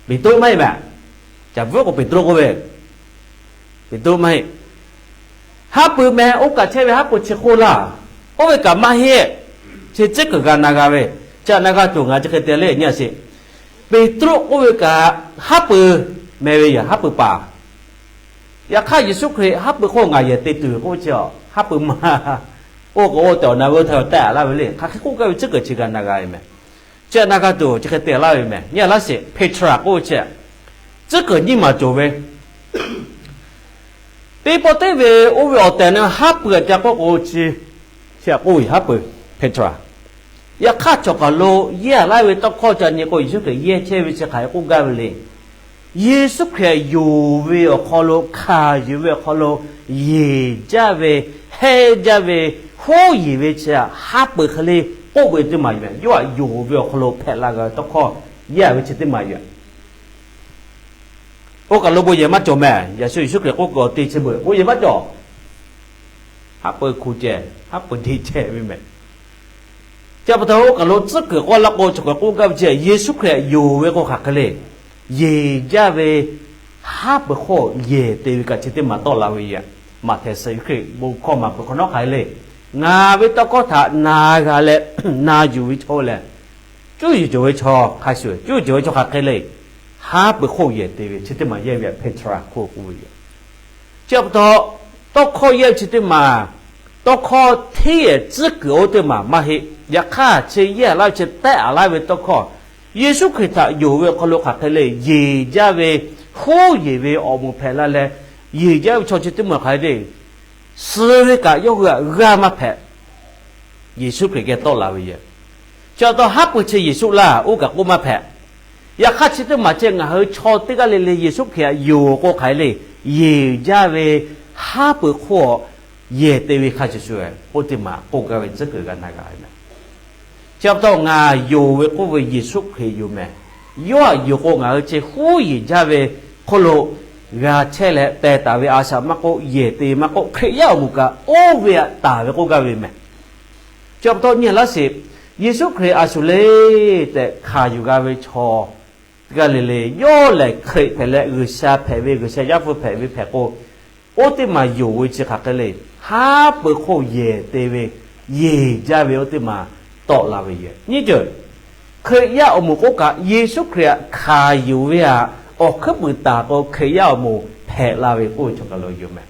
Peˍtruˆ maˇ heˆ mehˍ. Caˬ bvuhˉ k'o Peˍtruˆ k'oˆ ve, Peˍtruˆ maˇ heˆ. Haˉ pui meh oˇ kaꞈ chehˇ ve haˉ pui chi hk'oˆ laˇ. Oˇ ve kaꞈ maˇ heˆ. Chi tcuhˉ kuiˬ g'a na g'a ve, chi aꞈ na g'a tuˬ ngaˬ chi hk'e te le nyi a sheˍ. Peˍtruˆ k'oˆ ve kaꞈ haˉ pui meh ve yoˬ, haˉ pui paˍ. Yaꞈ hk'aˇ Yeˍsuˆ Hkriꞈ haˉ pui hk'oˆ ngaˬ yehˬ te tuˬ k'oˆ ve chi, haˉ pui ma oˇ k'o oˇ tehꞈ awˬ na ve oˇ htaˇ tehˆ laˇ ve le. Hk'aˬ hk'e k'oˆ gaˇ ve tcuhˉ kuiˬ chi g'a na g'a ve mehˍ. Chi aꞈ na g'a tuˬ chi hk'e te laˇ ve mehˍ. Nyi a laˇ sheˍ, Peˍtra k'oˆ ve chi tcuhˉ kuiˬ nyiˇ maˬ cawˬ ve, teˇ pawˆ teˇ ve oˇ ve awˬ tehˬ na haˉ pui aꞈ ca k'oˆ k'o chi, chi aꞈ k'oˆ ve haˉ pui Peˍtra. Yaꞈ hk'aˇ cawˬ kaˬ lo yehˇ laˇ ve tawˇ hkawˇ ca nyi k'o, Yeˍsuˆ Hkriꞈ yehˇ chehˇ ve chi hk'aˬ hk'e k'oˆ gaˇ ve le. Yeˍsuˆ Hkriꞈ yonˍ ve awˬ hk'aw lo, hkanˍ yuˬ ve awˬ hk'aw lo, yeˬ jaˇ ve, heˇ jaˇ ve, huˉ yeˬ ve chi aꞈ haˉ pui hk'e le k'oˆ ve teˇ maˬ yoˬ. Yawˇ aꞈ yonˍ ve awˬ hk'aw lo hpehꞈ la g'a ve tawˇ hkawˇ yehˇ ve chi teˇ maˬ yoˬ. Oˇ kaˬ lo bon yehˬ maˇ cawˬ mehˍ. Yaꞈ shu Yeˍsuˆ Hkriꞈ k'oˆ kuiˬ awˬ te chi beuꞈ bon yehˬ maˇ cawˬ. Haˉ pui hku ceh, haˉ pui deˇ ceh ve mehˍ. Chi pa taw oˇ kaˬ lo tcuhˉ kuiˬ k'oˆ laˇ k'o, cawˬ kaˬ k'oˆ gaˇ ve chi Yeˍsuˆ Hkriꞈ yonˍ ve k'o hk'aˬ hk'e le, yeˬ jaˇ ve haˉ pui hk'oˆ yehˬ te ve kaꞈ chi teˇ maˬ tawˆ la ve yoˬ. Maꞈhtehˍ suhˍ Yeˍsuˆ Hkriꞈ bon hkawˇ maˍ peuˬ hk'awꞈ nawˉ hk'aˬ hk'e le, ngaˬ ve tawˇ hkawˇ htaꞈ na g'a leh na yuˬ ve chaw lehˬ, cuˇ yiˍ cawˬ ve chaw hk'a shuˍ, cuˇ yiˍ cawˬ ve chaw hk'aˬ hk'e le, haˉ pui hk'oˆ yehˬ te ve chi teˇ maˬ yehˇ ve Peˍtra hk'oˆ k'oˆ ve yoˬ. Chi pa taw, tawˇ hkawˇ yehˇ ve chi teˇ maˬ, tawˇ hkawˇ hteˇ yehˬ tcuhˉ kuiˬ oˇ teˇ maˬ maˇ heˆ. Yaꞈ hk'aˇ chi yehˇ laˇ ve chi tehˆ a laˇ ve tawˇ hkawˇ, Yeˍsuˆ Hkriꞈ htaꞈ yonˍ ve awˬ hk'aw lo hk'aˬ hk'e le, yeˬ jaˇ ve, huˉ yeˬ ve awˬ moˍ hpehꞈ la leh, yeˬ jaˇ ve chaw chi teˇ maˬ hk'aˬ hk'e le, suh ve kaꞈ yawˇ hui htaꞈ g'aˇ maˇ hpehꞈ. Yeˍsuˆ Hkriꞈ geh tawˆ la ve yoˬ. Chi pa taw haˉ pui chi Yeˍsuˆ laˇ oˇ kaꞈ k'oˆ maˇ hpehꞈ. Yaꞈ hk'aˇ chi teˇ maˬ chi ngaˬ hui chaw teˇ g'aˇ le le Yeˍsuˆ Hkriꞈ htaꞈ yonˍ k'o hk'aˬ hk'e le, yeˬ jaˇ ve haˉ pui hk'oˆ yehˬ te ve hk'a shuˍ shuˍ, oˇ teˇ maˬ k'oˆ gaˇ ve tcuhˉ kuiˬ g'a na g'a ve meh. Chi pa taw ngaˬ yonˍ ve k'oˆ ve Yeˍsuˆ Hkriꞈ yoˬ meh. Yawˇ htaꞈ yonˍ k'o ngaˬ hui chi huˉ yeˬ jaˇ ve hk'oˆ lo g'a chehˇ leh teh taˍ ve a shaꞈ maˇ k'oˆ, yehˬ te maˇ k'oˆ, Hkriꞈ yaˇ awˬ moˍ kaꞈ oˇ ve htaꞈ taˍ ve k'oˆ gaˇ ve meh. Chi pa taw nyi laˇ sheˍ, Yeˍsuˆ Hkriꞈ a shuˍ le tehꞈ hkanˍ yuˬ g'a ve chaw teˇ g'aˇ le le, yawˇ lehˬ Hkriꞈ hpehꞈ leh G'uiˬsha hpehꞈ ve, G'uiˬsha Yaˇ hpu hpehꞈ ve hpehꞈ k'o, oˇ teˇ maˬ yonˍ ve chi hk'aˬ hk'e le, haˉ pui hk'oˆ yehˬ te ve, yeˬ jaˇ ve oˇ teˇ maˬ tawˆ la ve yoˬ. Nyiˇ ceuˬ, Hkriꞈ yaˇ awˬ moˍ k'oˆ kaꞈ Yeˍsuˆ Hkriꞈ htaꞈ hkanˍ yuˬ ve htaꞈ awˬ hkuiˉ puiˍ taˍ k'o Hkriꞈ yaˇ awˬ moˍ hpehꞈ la ve k'oˆ ve chaw kaˬ lo yoˬ meh.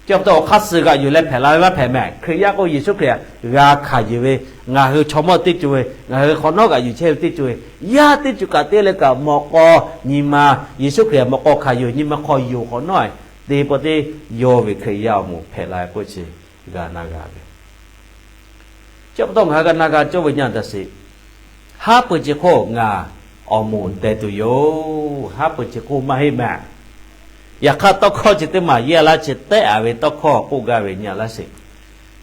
Chi pa taw awˬ hk'aˇ suh g'aꞈ yuˬ leh hpehꞈ la ve maˇ hpehꞈ meh. Hkriꞈ yaˇ k'o Yeˍsuˆ Hkriꞈ htaꞈ g'a hkanˍ yuˬ ve, ngaˬ hui chaw mawˇ teˇ co ve, ngaˬ hui hk'awꞈ nawˉ g'aꞈ yuˬ chehˇ ve teˇ co ve, yaˇ teˇ co kaꞈ teˇ leh kaꞈ mawꞈ k'aw nyi ma, Yeˍsuˆ Hkriꞈ htaꞈ mawꞈ k'aw hkanˍ yuˬ nyi ma hk'aw yonˍ hk'awꞈ nawˉ teˇ pawˆ teˇ yawˇ ve Hkriꞈ yaˇ awˬ moˍ hpehꞈ la ve k'oˆ chi g'a na g'a ve. Chi pa taw ngaˬ hui g'a na g'a cawˇ ve nyi a taꞈ sheˍ, haˉ pui chi hk'oˆ ngaˬ awˬ moˍ teh tuˬ yoˬ. Haˉ pui chi hk'oˆ maˇ heˆ meh. Yaꞈ hk'aˇ tawˇ hkawˇ chi teˇ maˬ yehˇ laˇ chi tehˆ a ve tawˇ hkawˇ k'oˆ gaˇ ve nyi a laˇ sheˍ.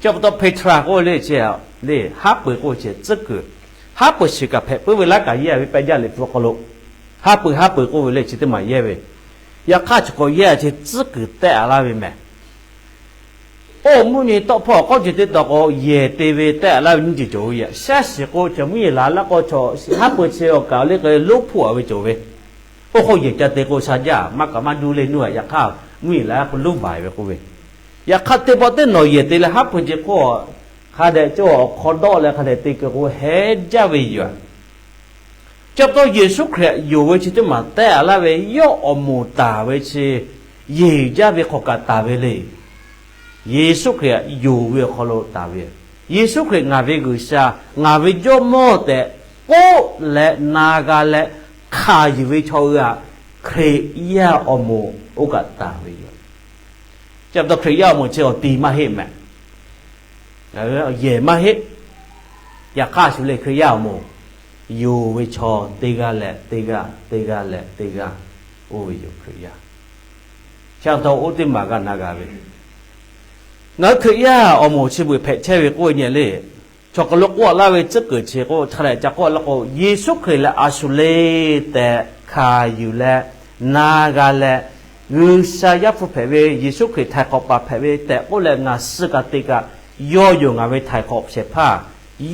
Chi pa taw Peˍhtaˍ k'oˆ ve le chi le, haˉ pui k'oˆ chi tcuhˉ kuiˬ, haˉ pui shiˍ kaꞈ hpehꞈ puiˉ ve laˇ kaꞈ yehˇ ve pehˇ jaˇ Liꞈ hpu awˬ hk'aw lo, haˉ pui haˉ pui k'oˆ ve le chi teˇ maˬ yehˇ ve. Yaꞈ hk'aˇ chi k'awꞈ yehˇ chi tcuhˉ kuiˬ tehˆ a laˇ ve meh. Oˇ mvuhˇ nyi tawˆ hpawˇ awˬ hk'aw ceuˬ teˇ taw k'o yehˬ te ve tehˆ a laˇ ve nyiˇ ceuˬ cawˬ ve yoˬ. Shaˉ shiˍ k'o chaw mvuhˇ yeˬ laˬ laˇ k'o chaw haˉ pui chi awˬ kaꞈ le k'o lonˉ hpfuhˆ a ve cawˬ ve, oˇ hk'oˆ yehˬ ca te k'o sha jaˇ maˇ kaꞈ maˇ duˇ le nuˇ a. Yaꞈ hk'aˇ mvuhˇ yeˬ laˬ k'o lonˉ baˬ ve k'oˆ ve. Yaꞈ hk'aˇ teˇ pawˆ teˇ nawˬ yehˬ te leh haˉ pui chi hk'oˆ hk'a dehꞈ cawˇ awˬ hk'aw dawˆ leh hk'a dehꞈ te kuiˬ k'o hehˉ jaˇ ve yoˬ. Chi pa taw Yeˍsuˆ Hkriꞈ yonˍ ve chi teˇ maˬ tehˆ a laˇ ve, yawˇ awˬ moˍ taˍ ve chi yeˬ jaˇ ve hk'awꞈ kaꞈ taˍ ve le. Yeˍsuˆ Hkriꞈ yonˍ ve awˬ hk'aw lo taˍ ve, Yeˍsuˆ Hkriꞈ ngaˬ ve G'uiˬsha, ngaˬ ve Jawˇmawˇ tehꞈ k'oˆ leh na g'a leh hkanˍ yuˬ ve chaw hui htaꞈ Hkriꞈ yaˇ awˬ moˍ oˇ kaꞈ taˍ ve yoˬ. Chi pa taw Hkriꞈ yaˇ awˬ moˍ chi awˬ ti maˇ heˆ meh. Yehˬ maˇ heˆ. Yaꞈ hk'aˇ shuˍ le Hkriꞈ yaˇ awˬ moˍ yonˍ ve chaw teˇ g'aˇ leh teˇ g'aˇ, teˇ g'aˇ leh teˇ g'aˇ oˇ ve yoˬ Hkriꞈ yaˇ. Chi pa taw oˇ teˇ maˬ g'a na g'a ve, ngaˬ hui Hkriꞈ yaˇ awˬ moˍ chi beuꞈ hpehꞈ chehˇ ve k'oˆ ve nyi le. Chaw hk'aˬ lo k'oˆ a laˇ ve tcuhˉ kuiˬ chi k'o hk'a dehꞈ ca k'oˆ a laˇ k'o, Yeˍsuˆ Hkriꞈ lehˬ a shuˍ le tehꞈ hkanˍ yuˬ leh na g'a leh, G'uiˬsha Yaˇ hpu hpehꞈ ve, Yeˍsuˆ Hkriꞈ htaiˍ hk'awꞈ paˍ hpehꞈ ve tehꞈ k'oˆ leh ngaˬ suh kaꞈ te kaꞈ, yawˇ yoˬ ngaˬ ve htaiˍ hk'awꞈ shehˍ hpaˇ,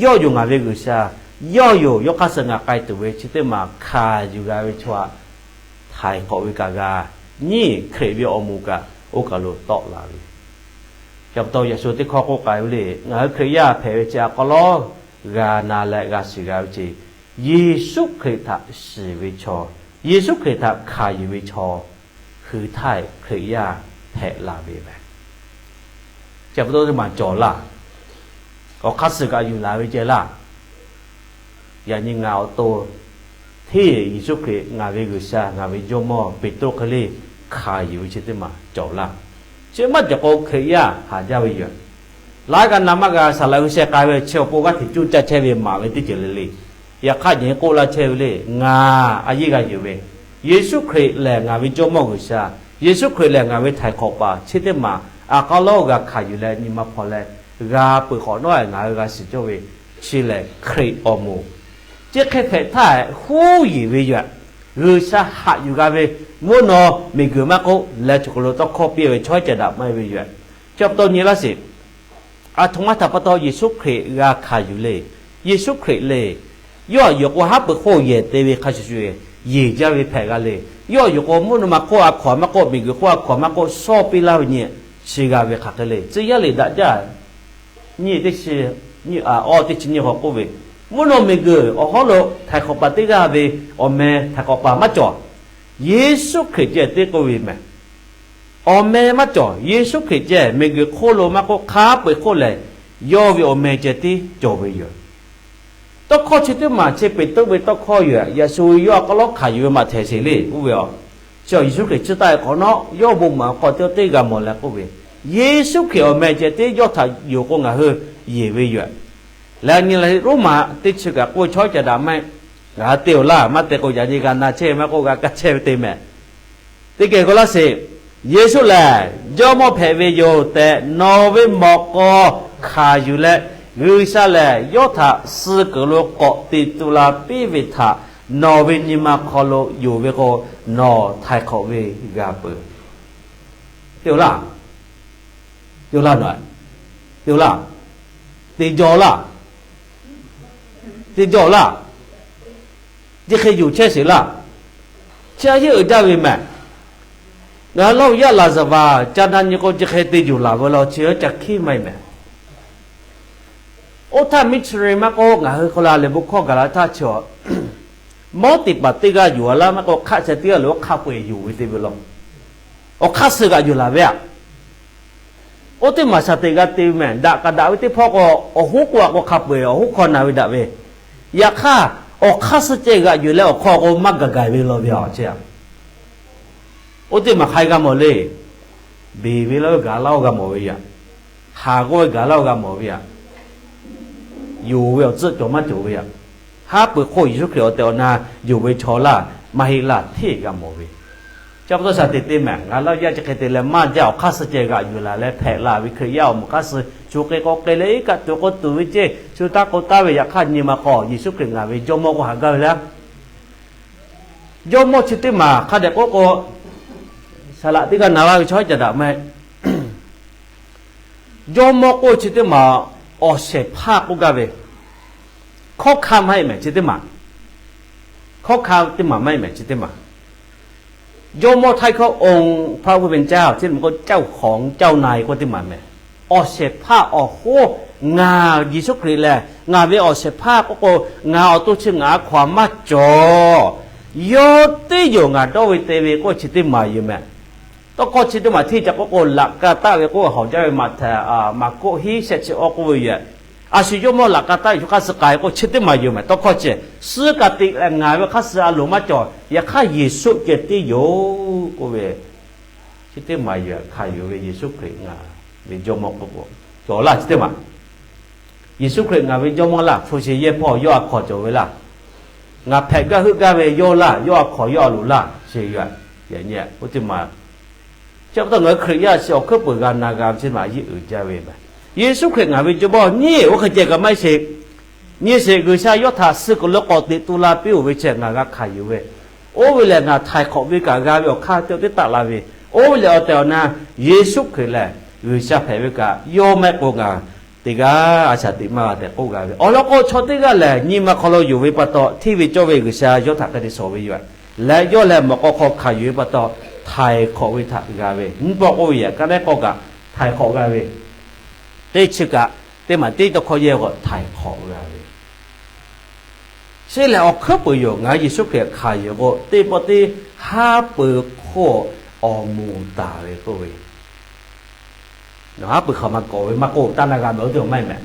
yawˇ yoˬ ngaˬ ve G'uiˬsha, yawˇ yoˬ yawˇ hk'aˇ suh ngaˬ k'ai tuˬ ve chi teˇ maˬ hkanˍ yuˬ g'a ve chaw htaꞈ htaiˍ hk'awꞈ ve kaꞈ g'a, nyiˇ Hkriꞈ ve awˬ moˍ kaꞈ oˇ kaˬ lo tawˆ la ve. Chi pa taw yaꞈ shu teˇ hkawˇ k'oˆ k'ai ve le, ngaˬ hui Hkriꞈ yaˇ hpehꞈ ve chi a k'aw lawˉ g'a na leh g'a shiˍ g'a ve chi, Yeˍsuˆ Hkriꞈ htaꞈ shiˍ ve chaw, Yeˍsuˆ Hkriꞈ htaꞈ hkanˍ yuˬ ve chaw hui htaˇ Hkriꞈ yaˇ hpehꞈ la ve meh. Chi pa taw teˇ maˬ cawˬ laˇ. Awˬ hk'aˇ suh kaꞈ yuˬ laˬ ve ceh laˇ. Yaꞈ nyi ngaˬ awˬ to hteˇ Yeˍsuˆ Hkriꞈ ngaˬ ve G'uiˬsha ngaˬ ve Jawˇmawˇ Peˍtruˆ hk'e le hkanˍ yuˬ ve chi teˇ maˬ cawˬ laˇ. Chi maˇ cawˬ k'o Hkriꞈ yaˇ haˍ jaˇ ve yoˬ. Laiˉ g'a na maˇ g'a saˍ laꞈ hui sheh k'ai ve chi awˬ pon g'aˇ hteꞈ cuˇ caˇ chehˇ ve maˍ ve teˇ ceuˬ le le. Yaꞈ hk'aˇ nyi k'oˆ laˇ chehˇ ve le, ngaˬ a yeˇ g'a yuˬ ve, Yeˍsuˆ Hkriꞈ lehˬ ngaˬ ve Jawˇmawˇ G'uiˬsha, Yeˍsuˆ Hkriꞈ lehˬ ngaˬ ve htaiˍ hk'awꞈ paˍ chi teˇ maˬ a k'aw lawˉ g'a hkanˍ yuˬ leh nyi ma hpaw leh g'a peuˬ hk'awꞈ nawˉ ngaˬ hui g'a shiˍ cawˇ ve chi lehˬ Hkriꞈ awˬ moˍ. Chi hk'e hpehꞈ htaˇ huˉ yeˬ ve yoˬ. G'uiˬsha haꞈ yuˬ g'a ve, mvuhˇ naw miˬguiˬ maˇ k'oˆ leh chaw hk'aw lo tawˇ hkawˇ piˇ ve chaw ceh daꞈ maˇ heˆ ve yoˬ. Chi pa taw nyi laˇ sheˍ. Aˬ htoꞈ ma htaꞈ pa taw Yeˍsuˆ Hkriꞈ g'a hkanˍ yuˬ le. Yeˍsuˆ Hkriꞈ le, yawˇ htaꞈ yonˍ k'o haˉ pui hk'oˆ yehˬ te ve hk'a shuˍ shuˍ yeˬ jaˇ ve hpehꞈ g'a le. Yawˇ htaꞈ yonˍ k'o mvuhˇ naw ma hk'oˆ a hkaw a maˇ k'oˆ, miˬguiˬ hk'oˆ a hkaw a maˇ k'oˆ, shawˇ piˇ laˇ ve nyi chi g'a ve hk'aˬ hk'e le. Tcuh yaˇ liꞈ daꞈ jaˇ nyiˇ teˇ chi nyiˇ a awˇ teˇ chi nyiˇ hk'aw k'oˆ ve, mvuhˇ naw miˬguiˬ awˬ hawˉ lo htaiˍ hk'awꞈ paˍ teˇ g'aˇ ve awˬ meh htaiˍ hk'awꞈ paˍ maˇ cawˬ. Yeˍsuˆ Hkriꞈ ceh tiˉ k'oˆ ve meh. Awˬ meh maˇ cawˬ. Yeˍsuˆ Hkriꞈ ceh miˬguiˬ hk'oˆ lo maˇ k'oˆ, hk'a peu-eˬ hk'oˆ lehˬ, yawˇ ve awˬ meh ceh tiˉ cawˬ ve yoˬ. Tawˇ hkawˇ chi teˇ maˬ chi Peˍtruˆ ve tawˇ hkawˇ yoˬ. Yaꞈ shu yawˇ a k'aw lawˉ hkanˍ yuˬ ve maꞈ htehˍ sheˍ le k'oˆ ve a. Chi Yeˍsuˆ Hkriꞈ tcuh taˆ ve hk'awꞈ nawˉ, yawˇ bon maˍ awˬ hk'aw teˇ teˇ g'a mawˬ leh k'oˆ ve, Yeˍsuˆ Hkriꞈ awˬ meh ceh tiˉ yawˇ htaꞈ yonˍ k'o ngaˬ hui yeˬ ve yoˬ. Leh nyi leh Roˉmaꞈ teˇ chi kaꞈ k'oˆ ve chaw caꞈ daꞈ maˇ heˆ. Ngaˬ hui te-oˬ laˇ, maˇ te k'o yaꞈ nyi g'a na chehˇ maˇ k'oˆ g'a kaˇ chehˇ ve te mehˍ. Teˇ geh k'o laˇ sheˍ. Yeˍsuˆ lehˬ jawˇmawˇ hpehꞈ ve yoˬ tehꞈ nawˬ ve mawꞈ k'aw hkanˍ yuˬ leh, G'uiˬsha lehˬ yawˇ htaꞈ suh kuiˬ lo k'awꞈ teꞈ tu la piˇ ve htaꞈ nawˬ ve nyi ma hk'aw lo yonˍ ve k'o, nawˬ htaiˍ hk'awꞈ ve g'a peuˬ. Te-oˬ laˇ, te-oˬ laˇ, te-oˬ laˇ, te jawˇ laˇ, te jawˇ laˇ, chi hk'e yuˬ chehˇ sheˍ laˇ. Chi a yeˇ uiˍ jaˇ ve mehˍ. Ngaˬ hui lawˇ yaˇ laˍzaˍvaˍ ca na nyi k'o, chi hk'e te yuˬ laˬ ve la, chi ca hkiˉ maˇ heˆ mehˍ. Oˇ htaˇ missionary maˇ k'oˆ, ngaˬ hui hk'aw la lehˬ bon hkawˇ gaˬ la htaˇ chi, mawˉ teˇ paˍ teˇ g'aˇ yuˬ a laˇ maˇ k'oˆ, hk'aˆ sheh teˇ g'aˇ lo hk'a peu-eˬ yuˬ ve te ve law. Awˬ hk'aˇ suh g'aꞈ yuˬ laˬ ve aꞈ. Oˇ teˇ maˬ shaˍ teꞈ g'a te ve mehˍ. Daꞈ kaꞈ daꞈ ve teˇ hpawˇ k'o, awˬ hoˉ k'oˆ a k'o hk'a peu-eˬ awˬ hoˉ hkawˇ na ve daꞈ ve. Yaꞈ hk'aˇ, awˬ hk'aˇ suh ceh g'aꞈ yuˬ leh awˬ hk'aw k'o maˇ gaˬ gaˬ ve law ve aꞈ. Chi a, oˇ teˇ maˬ hk'aˬ hk'e g'a mawˬ le. Beˬ ve laˇ ve gaˬ laˇ-oˆ g'a mawˬ ve aꞈ. Haˍ k'oˆ ve gaˬ laˇ-oˆ g'a mawˬ ve aꞈ. Yonˍ ve awˬ tcuhˆ cawˬ maˇ cawˬ ve aꞈ. Haˉ pui hk'oˆ Yeˍsuˆ Hkriꞈ awˬ tehˬ awˬ na yonˍ ve chaw laˇ maˇ heˆ laˇ hteˇ g'a mawˬ ve. Chi pa taw shaˍ teꞈ te mehˍ. Ngaˬ lawˇ yaˇ chi hk'e te leh maˇ jaˇ, awˬ hk'aˇ suh ceh g'aꞈ yuˬ laˬ leh hpehꞈ la ve Hkriꞈ yaˇ awˬ moˍ hk'aˇ suh shu k'e k'awꞈ k'e leh iˉ kaˆ tuˬ k'o tuˬ ve ceˇ, shu taˇ k'o taˇ ve. Yaꞈ hk'aˇ nyi ma hk'aw Yeˍsuˆ Hkriꞈ ngaˬ ve Jawˇmawˇ k'oˆ haꞈ gaˇ ve laˇ. Jawˇmawˇ chi teˇ maˬ hk'a dehꞈ k'oˆ k'o, saˍ laꞈ teˇ g'aˇ na laˇ ve chaw caꞈ daꞈ mehˍ. Jawˇmawˇ k'oˆ chi teˇ maˬ awˬ shehˍ hpaˇ k'oˆ gaˇ ve, hkawˇ hkanˇ maˇ heˆ mehˍ chi teˇ maˬ. Hkawˇ hkanˇ teˇ maˬ maˇ heˆ mehˍ chi teˇ maˬ. Jawˇmawˇ htaˇ hkawˇ องค์พระผู้เป็นเจ้า chi teˇ maˬ k'o เจ้าของเจ้านาย k'oˆ teˇ maˬ mehˍ. Awˬ shehˍ hpaˇ awˬ hoˉ, ngaˬ Yeˍsuˆ Hkriꞈ lehˬ ngaˬ ve awˬ shehˍ hpaˇ k'oˆ k'o, ngaˬ awˬ to chi ngaˬ a hkaw-anˬ maˇ cawˬ. Yawˇ teˇ yoˬ ngaˬ dawˇ ve te ve k'oˆ chi teˇ maˬ yoˬ mehˍ. Tawˇ hkawˇ chi teˇ maˬ hteˇ ca k'oˆ k'o, laꞈ ka taˆ ve k'oˆ hawˍ jaˇ ve maꞈ hteꞈ, maˍ k'oˆ hiˉ shehˆ chi awˇ k'oˆ ve yoˬ. A shu Jawˇmawˇ laꞈ ka taˆ ve chaw hk'aˇ suh k'ai k'o chi teˇ maˬ yoˬ mehˍ. Tawˇ hkawˇ chi, suh kaꞈ teꞈ leh ngaˬ ve hk'aˇ suh a loˍ maˇ cawˬ. Yaꞈ hk'aˇ Yeˍsuˆ ceh teˇ yoˬ k'oˆ ve, chi teˇ maˬ yoˬ. Hkanˍ yuˬ ve Yeˍsuˆ Hkriꞈ ngaˬ ve Jawˇmawˇ k'oˆ k'o, cawˬ laˇ chi teˇ maˬ. Yeˍsuˆ Hkriꞈ ngaˬ ve Jawˇmawˇ laˇ, hpu shi yehˇ hpawˇ yawˇ a hkaw-anˬ cawˬ ve laˇ. Ngaˬ hpehꞈ gaˇ heuˆ gaˇ ve yawˇ laˇ, yawˇ a hkaw-anˬ yawˇ a loˍ laˇ, chi yoˬ. Yaꞈ nyi oˇ teˇ maˬ. Chi pa taw ngaˬ hui Hkriꞈ yaˇ chi awˬ hkuiˉ peuˬ g'a na g'a ve chi teˇ maˬ a yeˇ uiˍ jaˇ ve mehˍ. Yeˍsuˆ Hkriꞈ ngaˬ ve Jawˇmawˇ nyi oˇ hk'e ceh kaꞈ maˇ heˆ sheˍ. Nyi sheˍ, G'uiˬsha yawˇ htaꞈ suh kuiˬ lo k'awꞈ teꞈ tu la piˇ-oˬ ve chi ngaˬ g'a hkanˍ yuˬ ve. Oˇ ve lehˬ ngaˬ htaiˍ hk'awꞈ ve kaꞈ g'a ve awˬ hk'aˇ teˇ teˇ taˆ la ve. Oˇ ve lehˬ awˬ tehˬ awˬ na Yeˍsuˆ Hkriꞈ lehˬ G'uiˬsha hpehꞈ ve kaꞈ yawˇ mehˆ k'o ngaˬ teˇ g'aˇ a shaˍ teꞈ maˇ g'a tehꞈ k'oˆ g'a ve. Awˬ lawn k'o chaw teˇ g'aˇ lehˬ nyi ma hk'aw lo yonˍ ve pa taw hteˇ ve cawˇ ve G'uiˬsha yawˇ htaꞈ hk'a te shawˍ ve yoˬ. Leh yawˇ lehˬ mawꞈ k'aw hk'aw hkanˍ yuˬ ve pa taw htaiˍ hk'awꞈ ve htaꞈ g'a ve. Nyi pawˆ k'oˆ ve yaꞈ ka lehˉ k'awˇ kaꞈ htaiˍ hk'awꞈ g'a ve. Teˇ chi kaꞈ teˇ maˬ teˇ tawˇ hkawˇ yehˇ k'o htaiˍ hk'awꞈ g'a ve. Chi lehˬ awˬ hkuiˉ peuˬ yoˬ. Ngaˬ hui Yeˍsuˆ Hkriꞈ hkanˍ yuˬ k'o teˇ pawˆ teˇ haˉ pui hk'oˆ awˬ moˍ taˍ ve k'oˆ ve, haˉ pui hk'aˬ ma kawꞈ ve maˇ k'oˆ, taˇ na g'a mehˍ, oˇ teˇ maˬ maˇ heˆ mehˍ.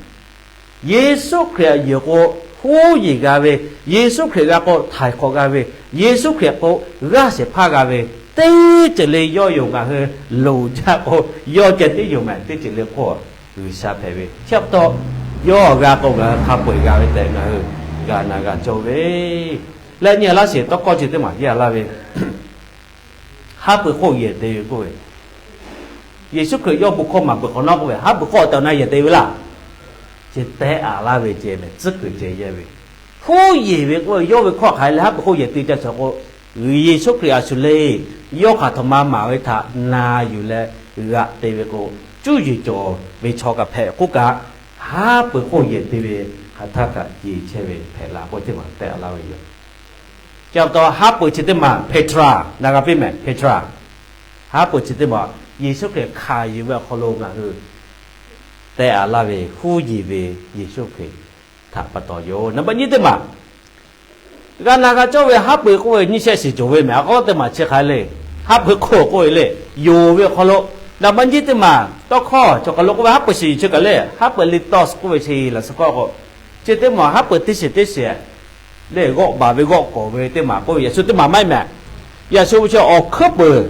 Yeˍsuˆ Hkriꞈ yuˬ k'o huˉ yeˬ g'a ve, Yeˍsuˆ Hkriꞈ g'a k'o htaiˍ hk'awꞈ g'a ve, Yeˍsuˆ Hkriꞈ k'o g'aˇ shehˍ hpaˇ g'a ve, teˇ ceuˬ le yawˇ yoˬ. Ngaˬ hui loˍ jaˇ k'o yawˇ ceh teˇ yoˬ mehˍ. Teˇ ceuˬ le hk'oˆ G'uiˬsha hpehꞈ ve chi pa taw, yawˇ g'a k'o ngaˬ hui hk'a peu-eˬ g'a ve tehꞈ ngaˬ hui g'a na g'a cawˇ ve. Leh nyi laˇ sheˍ, tawˇ hkawˇ chi teˇ maˬ yehˇ laˇ ve, haˉ pui hk'oˆ yehˬ te ve k'oˆ ve, Yeˍsuˆ Hkriꞈ yawˇ bon hkawˇ maˍ peuˬ hk'awꞈ nawˉ k'oˆ ve, haˉ pui hk'oˆ awˬ tehˬ awˬ na yehˬ te ve laˇ. Chi tehˉ aꞈ laˇ ve ceh mehˍ, tcuhˉ kuiˬ ceh yehˇ ve. Huˉ yeˬ ve k'oˆ ve, yawˇ ve hkawˇ hk'aˬ hk'e leh haˉ pui hk'oˆ yehˬ te ca shawˍ k'o, Yeˍsuˆ Hkriꞈ a shu le, yawˇ hk'aˬ htoꞈ ma maˍ ve htaꞈ na yuˬ leh g'aꞈ te ve k'o, cuˇ yiˍ cawˬ ve chaw kaꞈ hpehꞈ k'oˆ kaꞈ, haˉ pui hk'oˆ yehˬ te ve hk'aˬ htaˇ kaꞈ yeˬ chehˇ ve hpehꞈ la k'oˆ teˇ maˬ tehˉ aꞈ laˇ ve yoˬ. Chi pa taw haˉ pui chi teˇ maˬ Peˍtraˍ na g'a piˇ mehˍ, Peˍtraˍ. Haˉ pui chi teˇ maˬ Yeˍsuˆ Hkriꞈ hkanˍ yuˬ ve awˬ hk'aw lo ngaˬ hui tehˉ aꞈ laˇ ve huˉ yeˬ ve Yeˍsuˆ Hkriꞈ htaꞈ pa taw yoˬ. Naˍ baˆ nyiˇ teˇ maˬ g'a na g'a cawˇ ve haˉ pui k'oˆ ve nyiˇ shehˆ shiˍ cawˬ ve mehˍ. A k'aw teˇ maˬ chi hk'aˬ le, haˉ pui hk'oˆ k'oˆ ve le, yonˍ ve awˬ hk'aw lo. Naˍ baˆ nyiˇ teˇ maˬ tawˇ hkawˇ cawˬ kaˬ lo k'oˆ ve haˉ pui shiˍ chi kaꞈ le, haˉ pui liꞈ tawˇ k'oˆ ve chi laꞈ suhˍ hkawˇ k'o, chi teˇ maˬ haˉ pui teˇ shiˍ teˇ shiˍ le, g'awˆ baˬ ve g'awˆ kawˍ ve teˇ maˬ k'oˆ ve yaꞈ shu teˇ maˬ maˇ heˆ mehˍ. Yaꞈ shu chi awˬ hkuiˉ peuˬ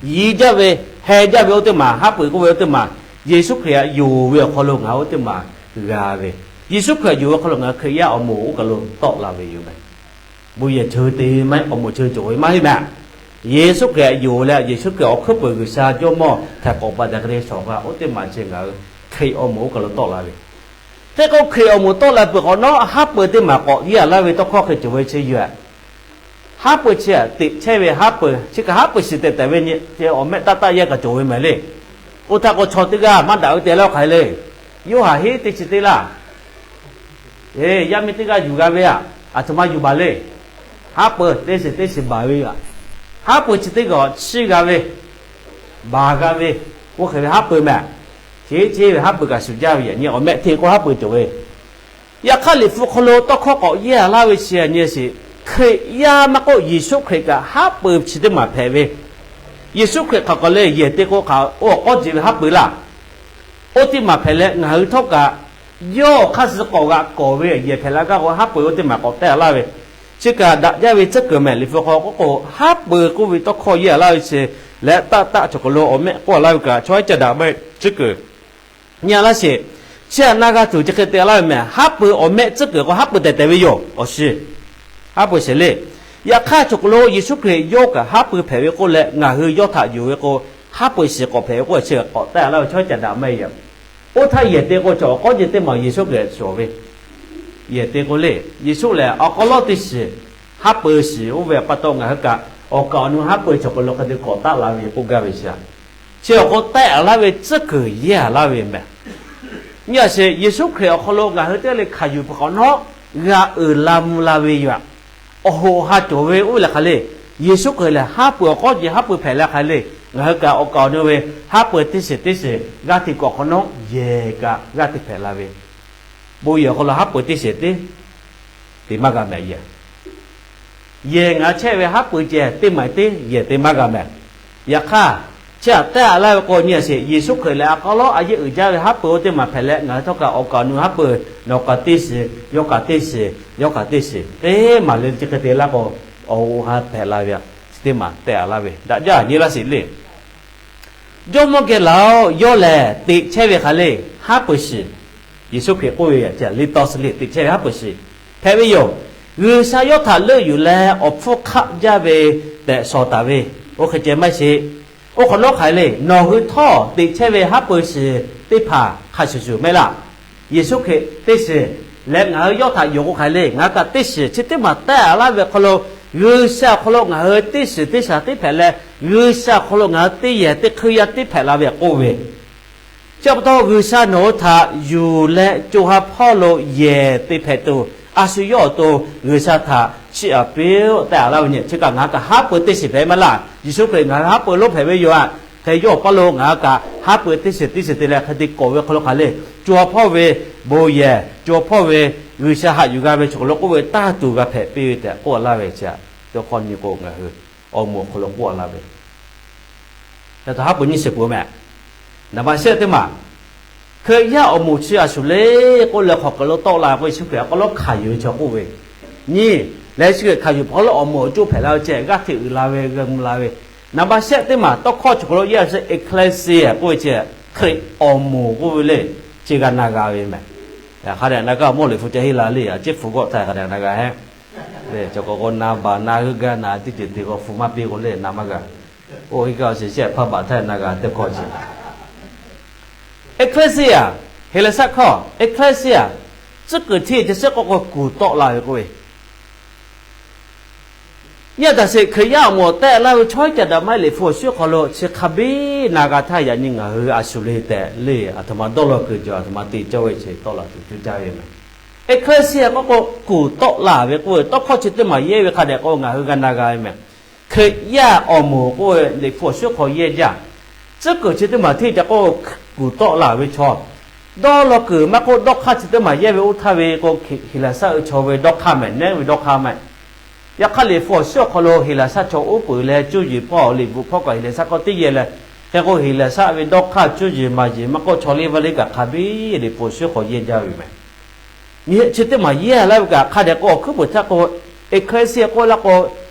yi jaˇ ve, heh jaˇ ve oˇ teˇ maˬ, haˉ pui k'oˆ ve oˇ teˇ maˬ, Yeˍsuˆ Hkriꞈ htaꞈ yonˍ ve awˬ hk'aw lo ngaˬ hui oˇ teˇ maˬ g'a ve. Yeˍsuˆ Hkriꞈ yonˍ ve hk'aw lo ngaˬ hui Hkriꞈ yaˇ awˬ moˍ oˇ kaˬ lo tawˆ la ve yoˬ meh. Bon yehˬ ceuˬ te maˇ heˆ, awˬ moˍ ceuˬ cawˬ ve maˇ heˆ meh. Yeˍsuˆ Hkriꞈ yonˍ leh Yeˍsuˆ Hkriꞈ awˬ hkuiˉ peuˬ G'uiˬsha Jawˇmawˇ htaiˍ k'awꞈ pa taˍ hk'e te shawˍ g'a oˇ teˇ maˬ chi ngaˬ hui Hkriꞈ awˬ moˍ oˇ kaˬ lo tawˆ la ve. Hk'e k'o Hkriꞈ awˬ moˍ tawˆ la peuˬ hk'awꞈ nawˉ, haˉ pui teˇ maˬ k'awꞈ yeˇ a laˇ ve tawˇ hkawˇ hk'e cawˬ ve chi yoˬ. Haˉ pui chi teꞈ chehˇ ve haˉ pui chi kaꞈ haˉ pui shiˍ tehꞈ tehꞈ ve nyi, awˬ mehˆ taˇ taˆ yaˇ kaꞈ cawˬ ve mehˍ le. Oˇ htaˇ k'o chaw teˇ g'aˇ maˇ daꞈ ve te laˇ hk'aˬ hk'e le. Yoˇhanˬ hiˉ teˇ chi teˇ laˇ, yaˇ miˇ teˇ g'aˇ yuˬ g'a ve aꞈ, aˬ htoꞈ ma yuˬ baˬ le. Haˉ pui teˇ shiˍ teˇ shiˍ baˬ ve yoˬ. Haˉ pui chi teˇ g'aˇ chiˇ g'a ve, baˬ g'a ve, oˇ hk'e ve haˉ pui mehˍ. Chi chi ve haˉ pui kaꞈ shuˍ jaˇ ve yaꞈ nyi awˬ mehˆ hteˇ k'o haˉ pui cawˬ ve. Yaꞈ hk'aˇ Liꞈ hpu hk'aw lo tawˇ hkawˇ k'awꞈ yeˇ a laˇ ve chi nyi shiˍ, Hkriꞈ yaˇ maˇ k'oˆ, Yeˍsuˆ Hkriꞈ kaꞈ haˉ pui chi teˇ maˬ hpehꞈ ve. Yeˍsuˆ Hkriꞈ hk'aˬ k'aw le yehˬ te k'o hk'aˬ oˇ awˬ k'awˉ jeˬ ve haˉ pui laˇ. Oˇ teˇ maˬ hpehꞈ leh ngaˬ hui htawˇ kaꞈ yawˇ hk'aˇ suh k'awꞈ g'aꞈ kawˍ ve yehˬ hpehꞈ la gaˇ k'o haˉ pui oˇ teˇ maˬ k'awꞈ tehˆ a laˇ ve. Chi kaꞈ daꞈ jaˇ ve tcuhˉ kuiˬ mehˍ. Liꞈ hpu hk'aw k'oˆ k'o haˉ pui k'oˆ ve tawˇ hkawˇ yeˇ a laˇ ve chi leh taˆ taˆ cawˬ k'aw lo awˬ mehˆ k'oˆ a laˇ ve kaꞈ chaw haiˉ ca daꞈ maˇ tcuhˉ kuiˬ nyi a laˇ sheˍ. Chi aꞈ na g'a tuˬ chi hk'e te laˇ ve mehˍ. Haˉ pui awˬ mehˆ tcuhˉ kuiˬ k'o haˉ pui tehˬ tehˬ ve yoˬ. Awˬ shiˍ haˉ pui sheˍ le. Yaꞈ hk'aˇ cawˬ k'aw lo Yeˍsuˆ Hkriꞈ yawˇ kaꞈ haˉ pui hpehꞈ ve k'oˆ leh ngaˬ hui yawˇ htaꞈ yonˍ ve k'o, haˉ pui shiˍ k'awꞈ hpehꞈ ve k'oˆ chi k'awꞈ tehˆ a laˇ ve chaw haiˉ ca daꞈ maˇ heˆ. Oˇ htaˇ yehˬ te k'o cawˬ awˬ k'awˉ jeˬ teˇ maˬ Yeˍsuˆ Hkriꞈ cawˬ ve yehˬ te k'o le, Yeˍsuˆ lehˬ awˬ hk'aw lawˉ teˇ shiˍ, haˉ pui shiˍ oˇ ve pa taw ngaˬ hui kaꞈ awˬ kaˍ awˬ nu haˉ pui cawˬ k'aw lo hk'e te k'awꞈ taˆ la ve k'oˆ gaˇ ve chi a. Chi awˬ hk'aw tehˆ a laˇ ve tcuhˉ kuiˬ yeˇ a laˇ ve mehˍ. Nyi a sheˍ, Yeˍsuˆ Hkriꞈ awˬ hk'aw lo ngaˬ hui teˇ g'aˇ le hkanˍ yuˬ peuˬ hk'awꞈ nawˉ g'a uiˍ la mvuh la ve yoˬ. Awˬ hoꞈ awˬ ha cawˬ ve oˇ ve lehˬ hk'aˬ le. Yeˍsuˆ Hkriꞈ lehˬ haˉ pui awˬ k'awˉ jeˬ haˉ pui hpehꞈ leh hk'aˬ le. Ngaˬ hui kaꞈ awˬ kaˍ awˬ nu ve haˉ pui teˇ shiˍ teˇ shiˍ g'aˇ hteꞈ k'awꞈ hk'awꞈ nawˉ yehˬ kaꞈ g'aˇ hteꞈ hpehꞈ la ve bon yehˬ awˬ hk'aw lo haˉ pui teˇ shiˍ teˇ te maˇ g'a mehˍ yehˬ. Yehˬ ngaˬ chehˇ ve haˉ pui ceh teˇ maˬ teˇ yehˬ te maˇ g'a mehˍ. Yaꞈ hk'aˇ, chi aꞈ tehˆ a laˇ ve k'o nyi a sheˍ, Yeˍsuˆ Hkriꞈ lehˬ aꞈ k'aw lawˉ a yeˇ uiˍ jaˇ ve haˉ pui oˇ teˇ maˬ hpehꞈ leh ngaˬ hui htawˇ kaꞈ awˬ kaˍ awˬ nu haˉ pui, nawˬ kaꞈ teˇ shiˍ, yawˇ kaꞈ teˇ shiˍ, yawˇ kaꞈ teˇ shiˍ teˇ maˬ le chi hk'e te laˇ k'o, awˬ hoꞈ ha hpehꞈ la ve aꞈ chi teˇ maˬ tehˆ a laˇ ve daꞈ jaˇ nyi laˇ sheˍ le. Jawˇmawˇ geh laˬ-oˬ, yawˇ lehˬ teꞈ chehˇ ve hk'aˬ le, haˉ pui shiˍ. Yeˍsuˆ Hkriꞈ k'oˆ ve, Liꞈ tawˇ suh le teꞈ chehˇ ve haˉ pui shiˍ hpehꞈ ve yoˬ. G'uiˬsha yawˇ htaꞈ leuˆ yuˬ leh awˬ hpfuhˇ hk'aˆ jaˇ ve tehꞈ shawˍ taˍ ve, oˇ hk'e ceh maˇ sheˍ. Oˇ hk'awꞈ nawˉ hk'aˬ hk'e le, nawˬ hui htawˇ teꞈ chehˇ ve haˉ pui shiˍ teˇ hpaˍ hk'a shuˍ shuˍ mehˆ laˇ. Yeˍsuˆ Hkriꞈ teˇ shiˍ leh ngaˬ hui yawˇ htaꞈ yonˍ k'o hk'aˬ hk'e le, ngaˬ hui kaꞈ teˇ shiˍ chi teˇ maˬ tehˆ a laˇ ve awˬ hk'aw lo, G'uiˬsha awˬ hk'aw lo ngaˬ hui teˇ shiˍ teˇ shaˍ teˇ hpehꞈ leh, G'uiˬsha awˬ hk'aw lo ngaˬ hui teˇ yehˬ teˇ hkui yaˇ teˇ hpehꞈ la ve k'oˆ ve, chi pa taw G'uiˬsha nawˬ hui htaꞈ yuˬ leh co ha hpawˇ lo yehˬ te hpehꞈ tuˬ, a shu yawˇ awˬ to G'uiˬsha htaꞈ chiˇ aꞈ piˇ-oˆ tehꞈ a laˇ ve nyi. Chi kaꞈ ngaˬ hui kaꞈ haˉ pui teˇ shiˍ hpehꞈ maˇ laˇ. Yeˍsuˆ Hkriꞈ ngaˬ hui haˉ pui lonˉ hpehꞈ ve yoˬ aꞈ. Hk'e yawˇ awˬ paˇ lo ngaˬ hui kaꞈ haˉ pui teˇ shiˍ teˇ shiˍ te leh hk'e te k'awꞈ ve hk'aw lo hk'aˬ le, co ha hpawˇ ve bon yehˬ, co ha hpawˇ ve G'uiˬsha haꞈ yuˬ g'a ve chaw hk'aw lo k'oˆ ve taˇ tuˬ g'a hpehꞈ piˇ ve tehꞈ k'oˆ a laˇ ve chi aꞈ. Teˇ hk'awꞈ nyi k'o ngaˬ hui awˬ moˍ awˬ hk'aw lo k'oˆ a laˇ ve, yaꞈ htaꞈ haˉ pui nyiˇ shiˍ peuˬ mehˍ. Naˍ baˆ shehˆ teˇ maˬ, Hkriꞈ yaˇ awˬ moˍ chi a shuˍ le k'oˆ leh hk'aˬ hk'e lo tawˆ la k'o, Yeˍsuˆ Hkriꞈ awˬ hk'aw lo hkanˍ yuˬ ve chaw k'oˆ ve, nyi, leh Yeˍsuˆ Hkriꞈ hkanˍ yuˬ hk'aw lo awˬ moˍ awˬ coˇ hpehꞈ la ve ceh g'aˇ hteꞈ uiˍ la ve g'a mvuh la ve. Naˍ baˆ shehˆ teˇ maˬ tawˇ hkawˇ chi hk'aw lo yaˇ ve ecclesia k'oˆ ve chi, Hkriꞈ awˬ moˍ k'oˆ ve le, chi g'a na g'a ve mehˍ. Hk'a dehꞈ na gaˇ mawˇ Liꞈ hpu ca heˆ la le, a ciˉ hpu g'awˆ htaˇ hk'a dehꞈ na g'a heˆ. Leh cawˬ k'awꞈ k'o na baˬ na heuˆ gaˇ na teˇ ceuˬ te k'o hpu maˇ piˇ k'o le na maˇ g'a. Oˇ heˆ gaˇ awˬ shiˍ shehˆ hpaˇ baˬ htaˇ na g'a teˇ hkawˇ chi. Ecclesia, Heˍlaˍsaˆ hkawˇ ecclesia, tcuhˉ kuiˬ hteˇ ceh shehˆ k'awꞈ k'o kuˬ tawˆ la ve k'oˆ ve, nyi a taˍ sheˍ, Hkriꞈ yaˇ awˬ moˍ tehˆ laˇ ve chaw haiˉ ca daꞈ maˇ heˆ Liꞈ hpu awˬ shuˉ hk'aw lo chi hk'a biˇ na g'a htaˇ yaꞈ nyi ngaˬ hui a shuˍ le tehꞈ le, aˬ htoꞈ ma dawˇ law kuiˬ cawˬ, aˬ htoꞈ ma te cawˇ ve chi tawˆ la tuˬ cuˇ caˇ ve mehˍ. Ecclesia k'oˆ k'o kuˬ tawˆ la ve k'oˆ ve tawˇ hkawˇ chi teˇ maˬ yehˇ ve hk'a dehꞈ k'o ngaˬ hui g'a na g'a ve mehˍ. Hkriꞈ yaˇ awˬ moˍ k'oˆ ve Liꞈ hpu awˬ shuˉ hk'aw yehˇ jaˇ. Tcuhˉ kuiˬ chi teˇ maˬ hteˇ ca k'oˆ kuˬ tawˆ la ve chaw, dawˇ law kuiˬ maˇ k'oˆ dawˇ hk'aˇ chi teˇ maˬ yehˇ ve oˇ htaˇ ve k'o, Heˍlaˍsaˆ chaw ve dawˇ hk'aˇ mehˍ, neˉ ve dawˇ hk'aˇ mehˍ. Yaꞈ hk'aˇ Liꞈ hpu awˬ shuˉ awˬ hk'aw lo Heˍlaˍsaˆ chaw uˉ peunˍ leh cuˇ yiˍ hpawˇ Liꞈ bvuhꞈ hpawˇ kaꞈ Heˍlaˍsaˆ hkawˇ teˇ yehˇ leh, hk'e k'o Heˍlaˍsaˆ ve dawˇ hk'aˇ cuˇ yiˍ maˍ yiˍ maˇ k'oˆ chaw liˇ vaˇ liˇ kaꞈ hk'a biˇ Liꞈ hpu awˬ shuˉ hk'aw yehˇ jaˇ ve mehˍ. Nyi chi teˇ maˬ yehˇ laˇ ve kaꞈ hk'a dehꞈ k'o awˬ hkuiˉ puiˍ htaˇ k'o, ecclesia k'oˆ laˇ k'o,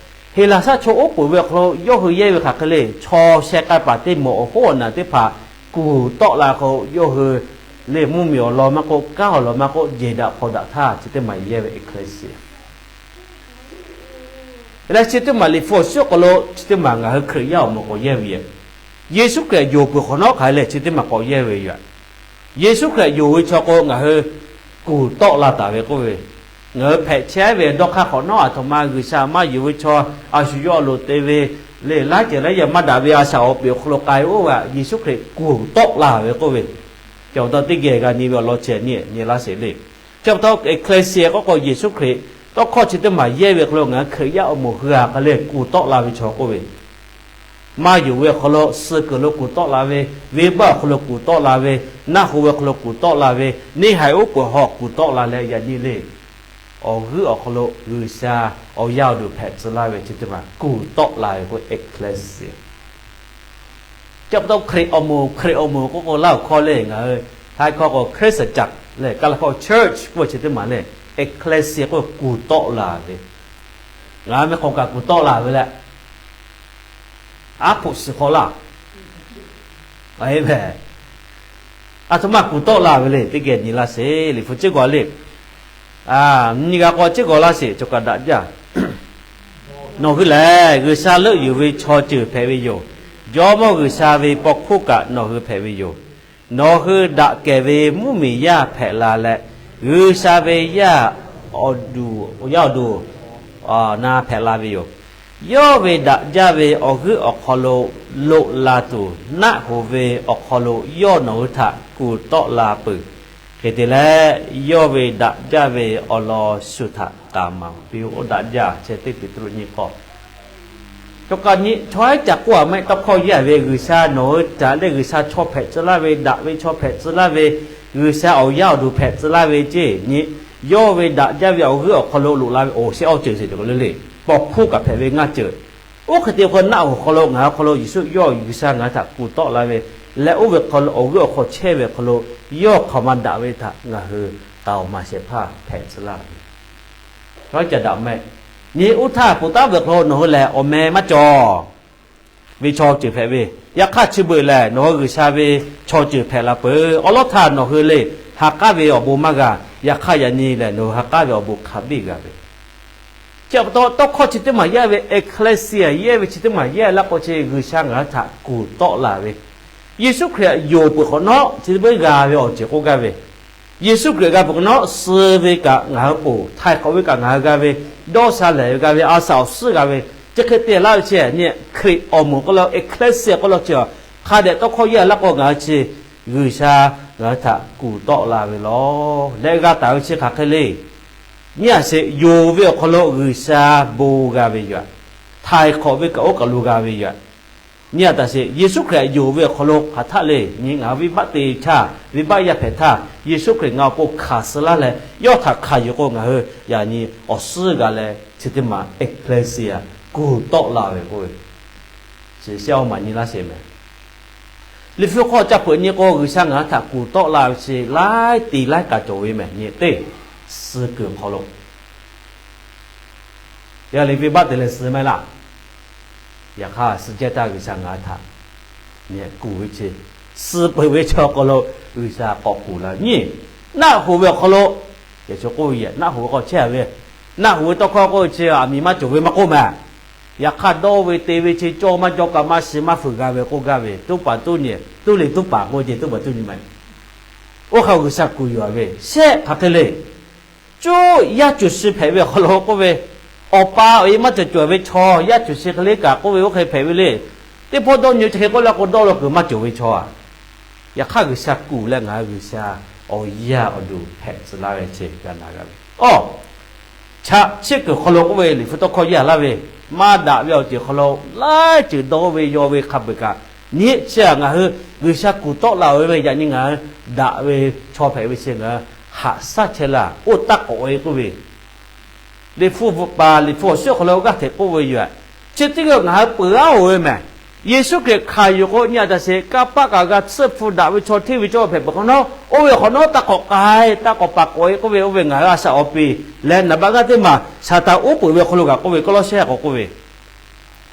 Heˍlaˍsaˆ chaw oˉ peunˍ ve awˬ hk'aw lo yawˇ hui yehˇ ve hk'aˬ hk'e le, chaw sheh k'ai paˍ teˇ moˍ awˬ hoˉ awˬ naˬ teˇ hpaˍ kuˬ tawˆ la k'o yawˇ hui lehˬ mvuhˇmiˬ awˬ lawn maˇ k'oˆ, kanˉ awˬ lawn maˇ k'oˆ, jehˬ daꞈ hpaw daꞈ htaˇ chi teˇ maˬ yehˇ ve ecclesia. Leh chi teˇ maˬ Liꞈ hpu awˬ suhˉ awˬ hk'aw lo chi teˇ maˬ ngaˬ hui Hkriꞈ yaˇ awˬ moˍ k'awꞈ yehˇ ve yoˬ. Yeˍsuˆ Hkriꞈ yonˍ peuˬ hk'awꞈ nawˉ hk'aˬ hk'e lehˬ chi teˇ maˬ k'awꞈ yehˇ ve yoˬ. Yeˍsuˆ Hkriꞈ yonˍ ve chaw k'o ngaˬ hui kuˬ tawˆ la taˍ ve k'oˆ ve, ngaˬ hui hpehꞈ chehˇ ve dawˇ hk'aˇ hk'awꞈ nawˉ aˬ htoꞈ ma G'uiˬsha maˇ yonˍ ve chaw a shu yawˇ a loˍ te ve lehˬ, laiˉ ceuˬ laiˉ yaˇ maˇ daꞈ ve a shaꞈ awˬ peꞈ awˬ hk'aw lo k'ai oˇ ve Yeˍsuˆ Hkriꞈ kuˬ tawˆ la ve k'oˆ ve, chi pa taw teˇ geh g'a nyi ve awˬ lawn ceh nyi nyi laˇ sheˍ le. Chi pa taw ecclesia k'oˆ k'o Yeˍsuˆ Hkriꞈ tawˇ hkawˇ chi teˇ maˬ yehˇ ve hk'aw lo ngaˬ hui Hkriꞈ yaˇ awˬ moˍ hui a hk'aˬ hk'e lehˬ kuˬ tawˆ la ve chaw k'oˆ ve, maˇ yonˍ ve awˬ hk'aw lo suh kuiˬ lo kuˬ tawˆ la ve, venˇbaˆ awˬ hk'aw lo kuˬ tawˆ la ve, naˆ hoꞈ ve awˬ hk'aw lo kuˬ tawˆ la ve, neˇ haiˬ uˉ peunˍ hawˬ kuˬ tawˆ la leh yaꞈ nyi le. Awˬ g'euˆ awˬ hk'aw lo G'uiˬsha awˬ yaˇ awˬ duˬ hpehꞈ tcuh laˇ ve chi teˇ maˬ kuˬ tawˆ la ve k'o ecclesia. Chi pa taw Hkriꞈ awˬ moˍ, Hkriꞈ awˬ moˍ k'oˆ k'o laˇ awˬ hkawˇ le ngaˬ hui Htaiˇ hkawˇ k'o คริสตจักร lehˬ, Kaˍlaˍhpawˇ church k'oˆ ve chi teˇ maˬ lehˬ, ecclesia k'oˆ kuˬ tawˆ la ve. Ngaˬ hui meh hk'aw kaꞈ kuˬ tawˆ la ve leh, aˉ hpoꞈ suhˍ hk'aw laˇ. Aˬ htoꞈ ma kuˬ tawˆ la ve le teˇ geh nyi laˇ sheˍ. Liꞈ hpu ceˇ g'aw le, nyi g'a k'aw ceˇ g'aw laˇ sheˍ. Cawˬ kaꞈ daꞈ jaˇ. Nawˬ hui lehˬ G'uiˬsha leuˆ yuˬ ve chaw ceuˬ hpehꞈ ve yoˬ. Jawˇmawˇ G'uiˬsha ve paw hkuˇ kaꞈ nawˬ hui hpehꞈ ve yoˬ. Nawˬ hui daꞈ kehˬ ve mvuhˇmiˬ yaˇ hpehꞈ la leh, G'uiˬsha ve yaˇ awˬ duˬ, yaˇ awˬ duˬ na hpehꞈ la ve yoˬ. Yawˇ ve daꞈ jaˇ ve awˬ g'euˆ awˬ hk'aw lo loꞈ la tuˬ, naˆ hoꞈ ve awˬ hk'aw lo yawˇ nawˬ hui htaꞈ kuˬ tawˆ la peuˬ. Hk'e te leh, yawˇ ve daꞈ jaˇ ve awˬ lawn shu htaꞈ k'aˍ maˍ piˇ-oˆ. Oˇ daꞈ jaˇ chehˇ teˇ Peˍtruˆ nyiˇ k'awˇ. Cawˬ kaꞈ nyi chaw haiˉ ca k'oˆ a maˇ heˆ, tawˇ hkawˇ yehˇ ve G'uiˬsha nawˬ hui htaꞈ lehˬ G'uiˬsha chaw hpehꞈ tcuh laˇ ve, daꞈ ve chaw hpehꞈ tcuh laˇ ve, G'uiˬsha awˬ yaˇ awˬ duˬ hpehꞈ tcuh laˇ ve ceˇ nyi, yawˇ ve daꞈ jaˇ ve awˬ g'euˆ awˬ hk'aw lo loꞈ la ve awˬ shehˆ awˇ ceuˬ sheˍ cawˬ le le. Paw hkuˇ kaꞈ hpehꞈ ve ngaˇ ceuˬ. Oˇ hk'e te awˬ hk'aw naˆ hoꞈ hk'aw lo ngaˬ hui hk'aw lo Yeˍsuˆ yawˇ G'uiˬsha ngaˬ hui htaꞈ kuˬ tawˆ la ve, leh oˇ ve hk'aw lo awˬ g'euˆ awˬ hk'aw chehˇ ve hk'aw lo yawˇ hk'aˬ ma daꞈ ve htaꞈ ngaˬ hui k'aoˍ maˍ shehˍ hpaˇ hpehꞈ tcuh laˇ ve. Chaw ca daꞈ meh. Nyi oˇ htaˇ peuˬ taˉ ve hk'aw lo nawˬ hui lehˬ awˬ meh maˇ cawˬ ve chaw ceuˬ hpehꞈ ve, yaꞈ hk'aˇ chi beuꞈ lehˬ nawˬ hui G'uiˬsha ve chaw ceuˬ hpehꞈ la peuˬ. Awˬ lawˉ htaˇ nawˬ hui le ha k'aˉ ve awˬ bon maˇ g'a. Yaꞈ hk'aˇ yaꞈ nyi lehˬ nawˬ hui ha k'aˉ ve awˬ bon hk'a biˇ g'a ve. Chi pa taw tawˇ hkawˇ chi teˇ maˬ yehˇ ve ecclesia yehˇ ve chi teˇ maˬ yehˇ laˇ k'o chi G'uiˬsha ngaˬ hui htaꞈ kuˬ tawˆ la ve, Yeˍsuˆ Hkriꞈ yonˍ peuˬ hk'awꞈ nawˉ chi teˇ peuˬ g'a ve awˬ ceuˬ k'oˆ gaˇ ve, Yeˍsuˆ Hkriꞈ g'a peuˬ hk'awꞈ nawˉ suh ve kaꞈ ngaˬ hui poˬ, htaiˍ hk'awꞈ ve kaꞈ ngaˬ hui g'a ve, dawˇ sha lehˬ ve g'a ve, a shaꞈ awˬ suhˉ g'a ve, chi hk'e te laˇ ve chi nyi Hkriꞈ awˬ moˍ k'oˆ lo ecclesia k'oˆ lo chi hk'a dehꞈ tawˇ hkawˇ yehˇ laˇ k'o ngaˬ hui chi G'uiˬsha ngaˬ hui htaꞈ kuˬ tawˆ la ve law leh g'a taˍ ve chi hk'aˬ hk'e le. Nyi a sheˍ, yonˍ ve awˬ hk'aw lo G'uiˬsha bon g'a ve yoˬ. Htaiˍ hk'awꞈ ve kaꞈ oˇ kaˬ lo g'a ve yoˬ. Nyi a taˍ sheˍ, Yeˍsuˆ Hkriꞈ yonˍ ve awˬ hk'aw lo hk'aˬ htaˆ le. Nyi ngaˬ hui venˇbaˆ te htaˇ, venˇbaˆ yaˇ hpehꞈ htaˇ, Yeˍsuˆ Hkriꞈ ngaˬ awˬ pon hkanˍ suh laˇ leh yawˇ htaꞈ hkanˍ yuˬ k'o ngaˬ hui yaꞈ nyi awˬ suhˉ g'a leh chi teˇ maˬ ecclesia kuˬ tawˆ la ve k'oˆ ve, chi shehˆ awˇ maˬ nyi laˇ sheˍ meh. Liꞈ hpu hk'aw ca peuˬ nyi k'o G'uiˬsha ngaˬ hui htaꞈ kuˬ tawˆ la ve chi laiˉ ti laiˉ kaꞈ cawˬ ve meh. Nyi teˇ, suh kuiˬ hk'aw lo yaꞈ nyi venˇbaˆ te leh suh maˇ laˇ. Yaꞈ hk'aˇ suh jaˇ htaˇ G'uiˬsha ngaˬ hui htaꞈ kuˬ ve chi, suh peuˬ ve chaw hk'aw lo G'uiˬsha k'awꞈ kuˬ la nyi. Naˆ hoꞈ ve awˬ hk'aw lo, yaꞈ shu k'oˆ ve yehˬ naˆ hoꞈ ve k'awꞈ chehˇ ve, naˆ hoꞈ ve tawˇ hkawˇ k'oˆ ve chi aˬ miˍ maˇ cawˬ ve maˇ k'oˆ meh. Yaꞈ hk'aˇ dawˇ ve te ve chi cawˇ maˇ cawˇ kaꞈ maˇ shiˍ maˇ fuiˍ g'a ve k'oˆ gaˇ ve, tuˉ paˍ tuˉ nyi, tuˉ liꞈ tuˉ paˍ k'oˆ ve ceh tuˉ paˍ tuˉ nyi meh. Oˇ hk'e G'uiˬsha kuˬ yuˬ a ve shehˆ hk'aˬ hk'e le. Cuˇ yaˇ cuˬ shi hpehꞈ ve awˬ hk'aw lo k'oˆ ve, awˬ pa awˬ e maˇ cawˬ cawˬ ve chaw yaˇ cuˬ shi hk'e le kaꞈ k'oˆ ve oˇ hk'e hpehꞈ ve le. Teˇ pawˆ dawˇ nyi chi hk'e k'oˆ leh k'o dawˇ law kuiˬ maˇ cawˬ ve chaw a. Yaꞈ hk'aˇ G'uiˬsha kuˬ leh ngaˬ hui G'uiˬsha awˬ yaˇ awˬ duˬ hpehꞈ tcuh laˇ ve chi g'a na g'a ve. Awˬ, chaꞈ chiˆ kuiˬ hk'aw lo k'oˆ ve Liꞈ hpu tawˇ hkawˇ yehˇ laˇ ve, maˇ daꞈ ve awˬ ceuˬ hk'aw lo laiˉ ceuˬ dawˇ ve yaw ve hk'a peuˬ kaꞈ, nyi chi a ngaˬ hui G'uiˬsha kuˬ tawˆ la ve yaꞈ nyi ngaˬ hui daꞈ ve chaw hpehꞈ ve chi ngaˬ hui haꞈ shaˉ chehˇ laˇ. Oˇ taˇ k'awꞈ e k'oˆ ve, Liꞈ hpu paˍ Liꞈ hpu awˬ suhˉ hk'aw lo g'aˇ hteꞈ k'oˆ ve yoˬ. Chi teˇ g'aˇ ngaˬ hui peuˬ g'aˇ oˬ ve meh. Yeˍsuˆ Hkriꞈ hkanˍ yuˬ k'o nyi a taˍ sheˍ, kanˇ paˆ kaꞈ g'a tsuhˇ hpu daꞈ ve chaw hteˇ ve cawˇ hpehꞈ peuˬ hk'awꞈ nawˉ, oˇ ve hk'awꞈ nawˉ taˇ k'awꞈ k'ai, taˇ k'awꞈ paˍ k'awꞈ e k'oˆ ve, oˇ ve ngaˬ hui a shaꞈ awˬ piˍ leh naˍ baˆ g'aˇ teˇ maˬ Saˍtanˍ uˉ peunˍ ve awˬ hk'aw lo g'a k'oˆ ve, Kawˇlawˇsehˇ k'awꞈ k'oˆ ve,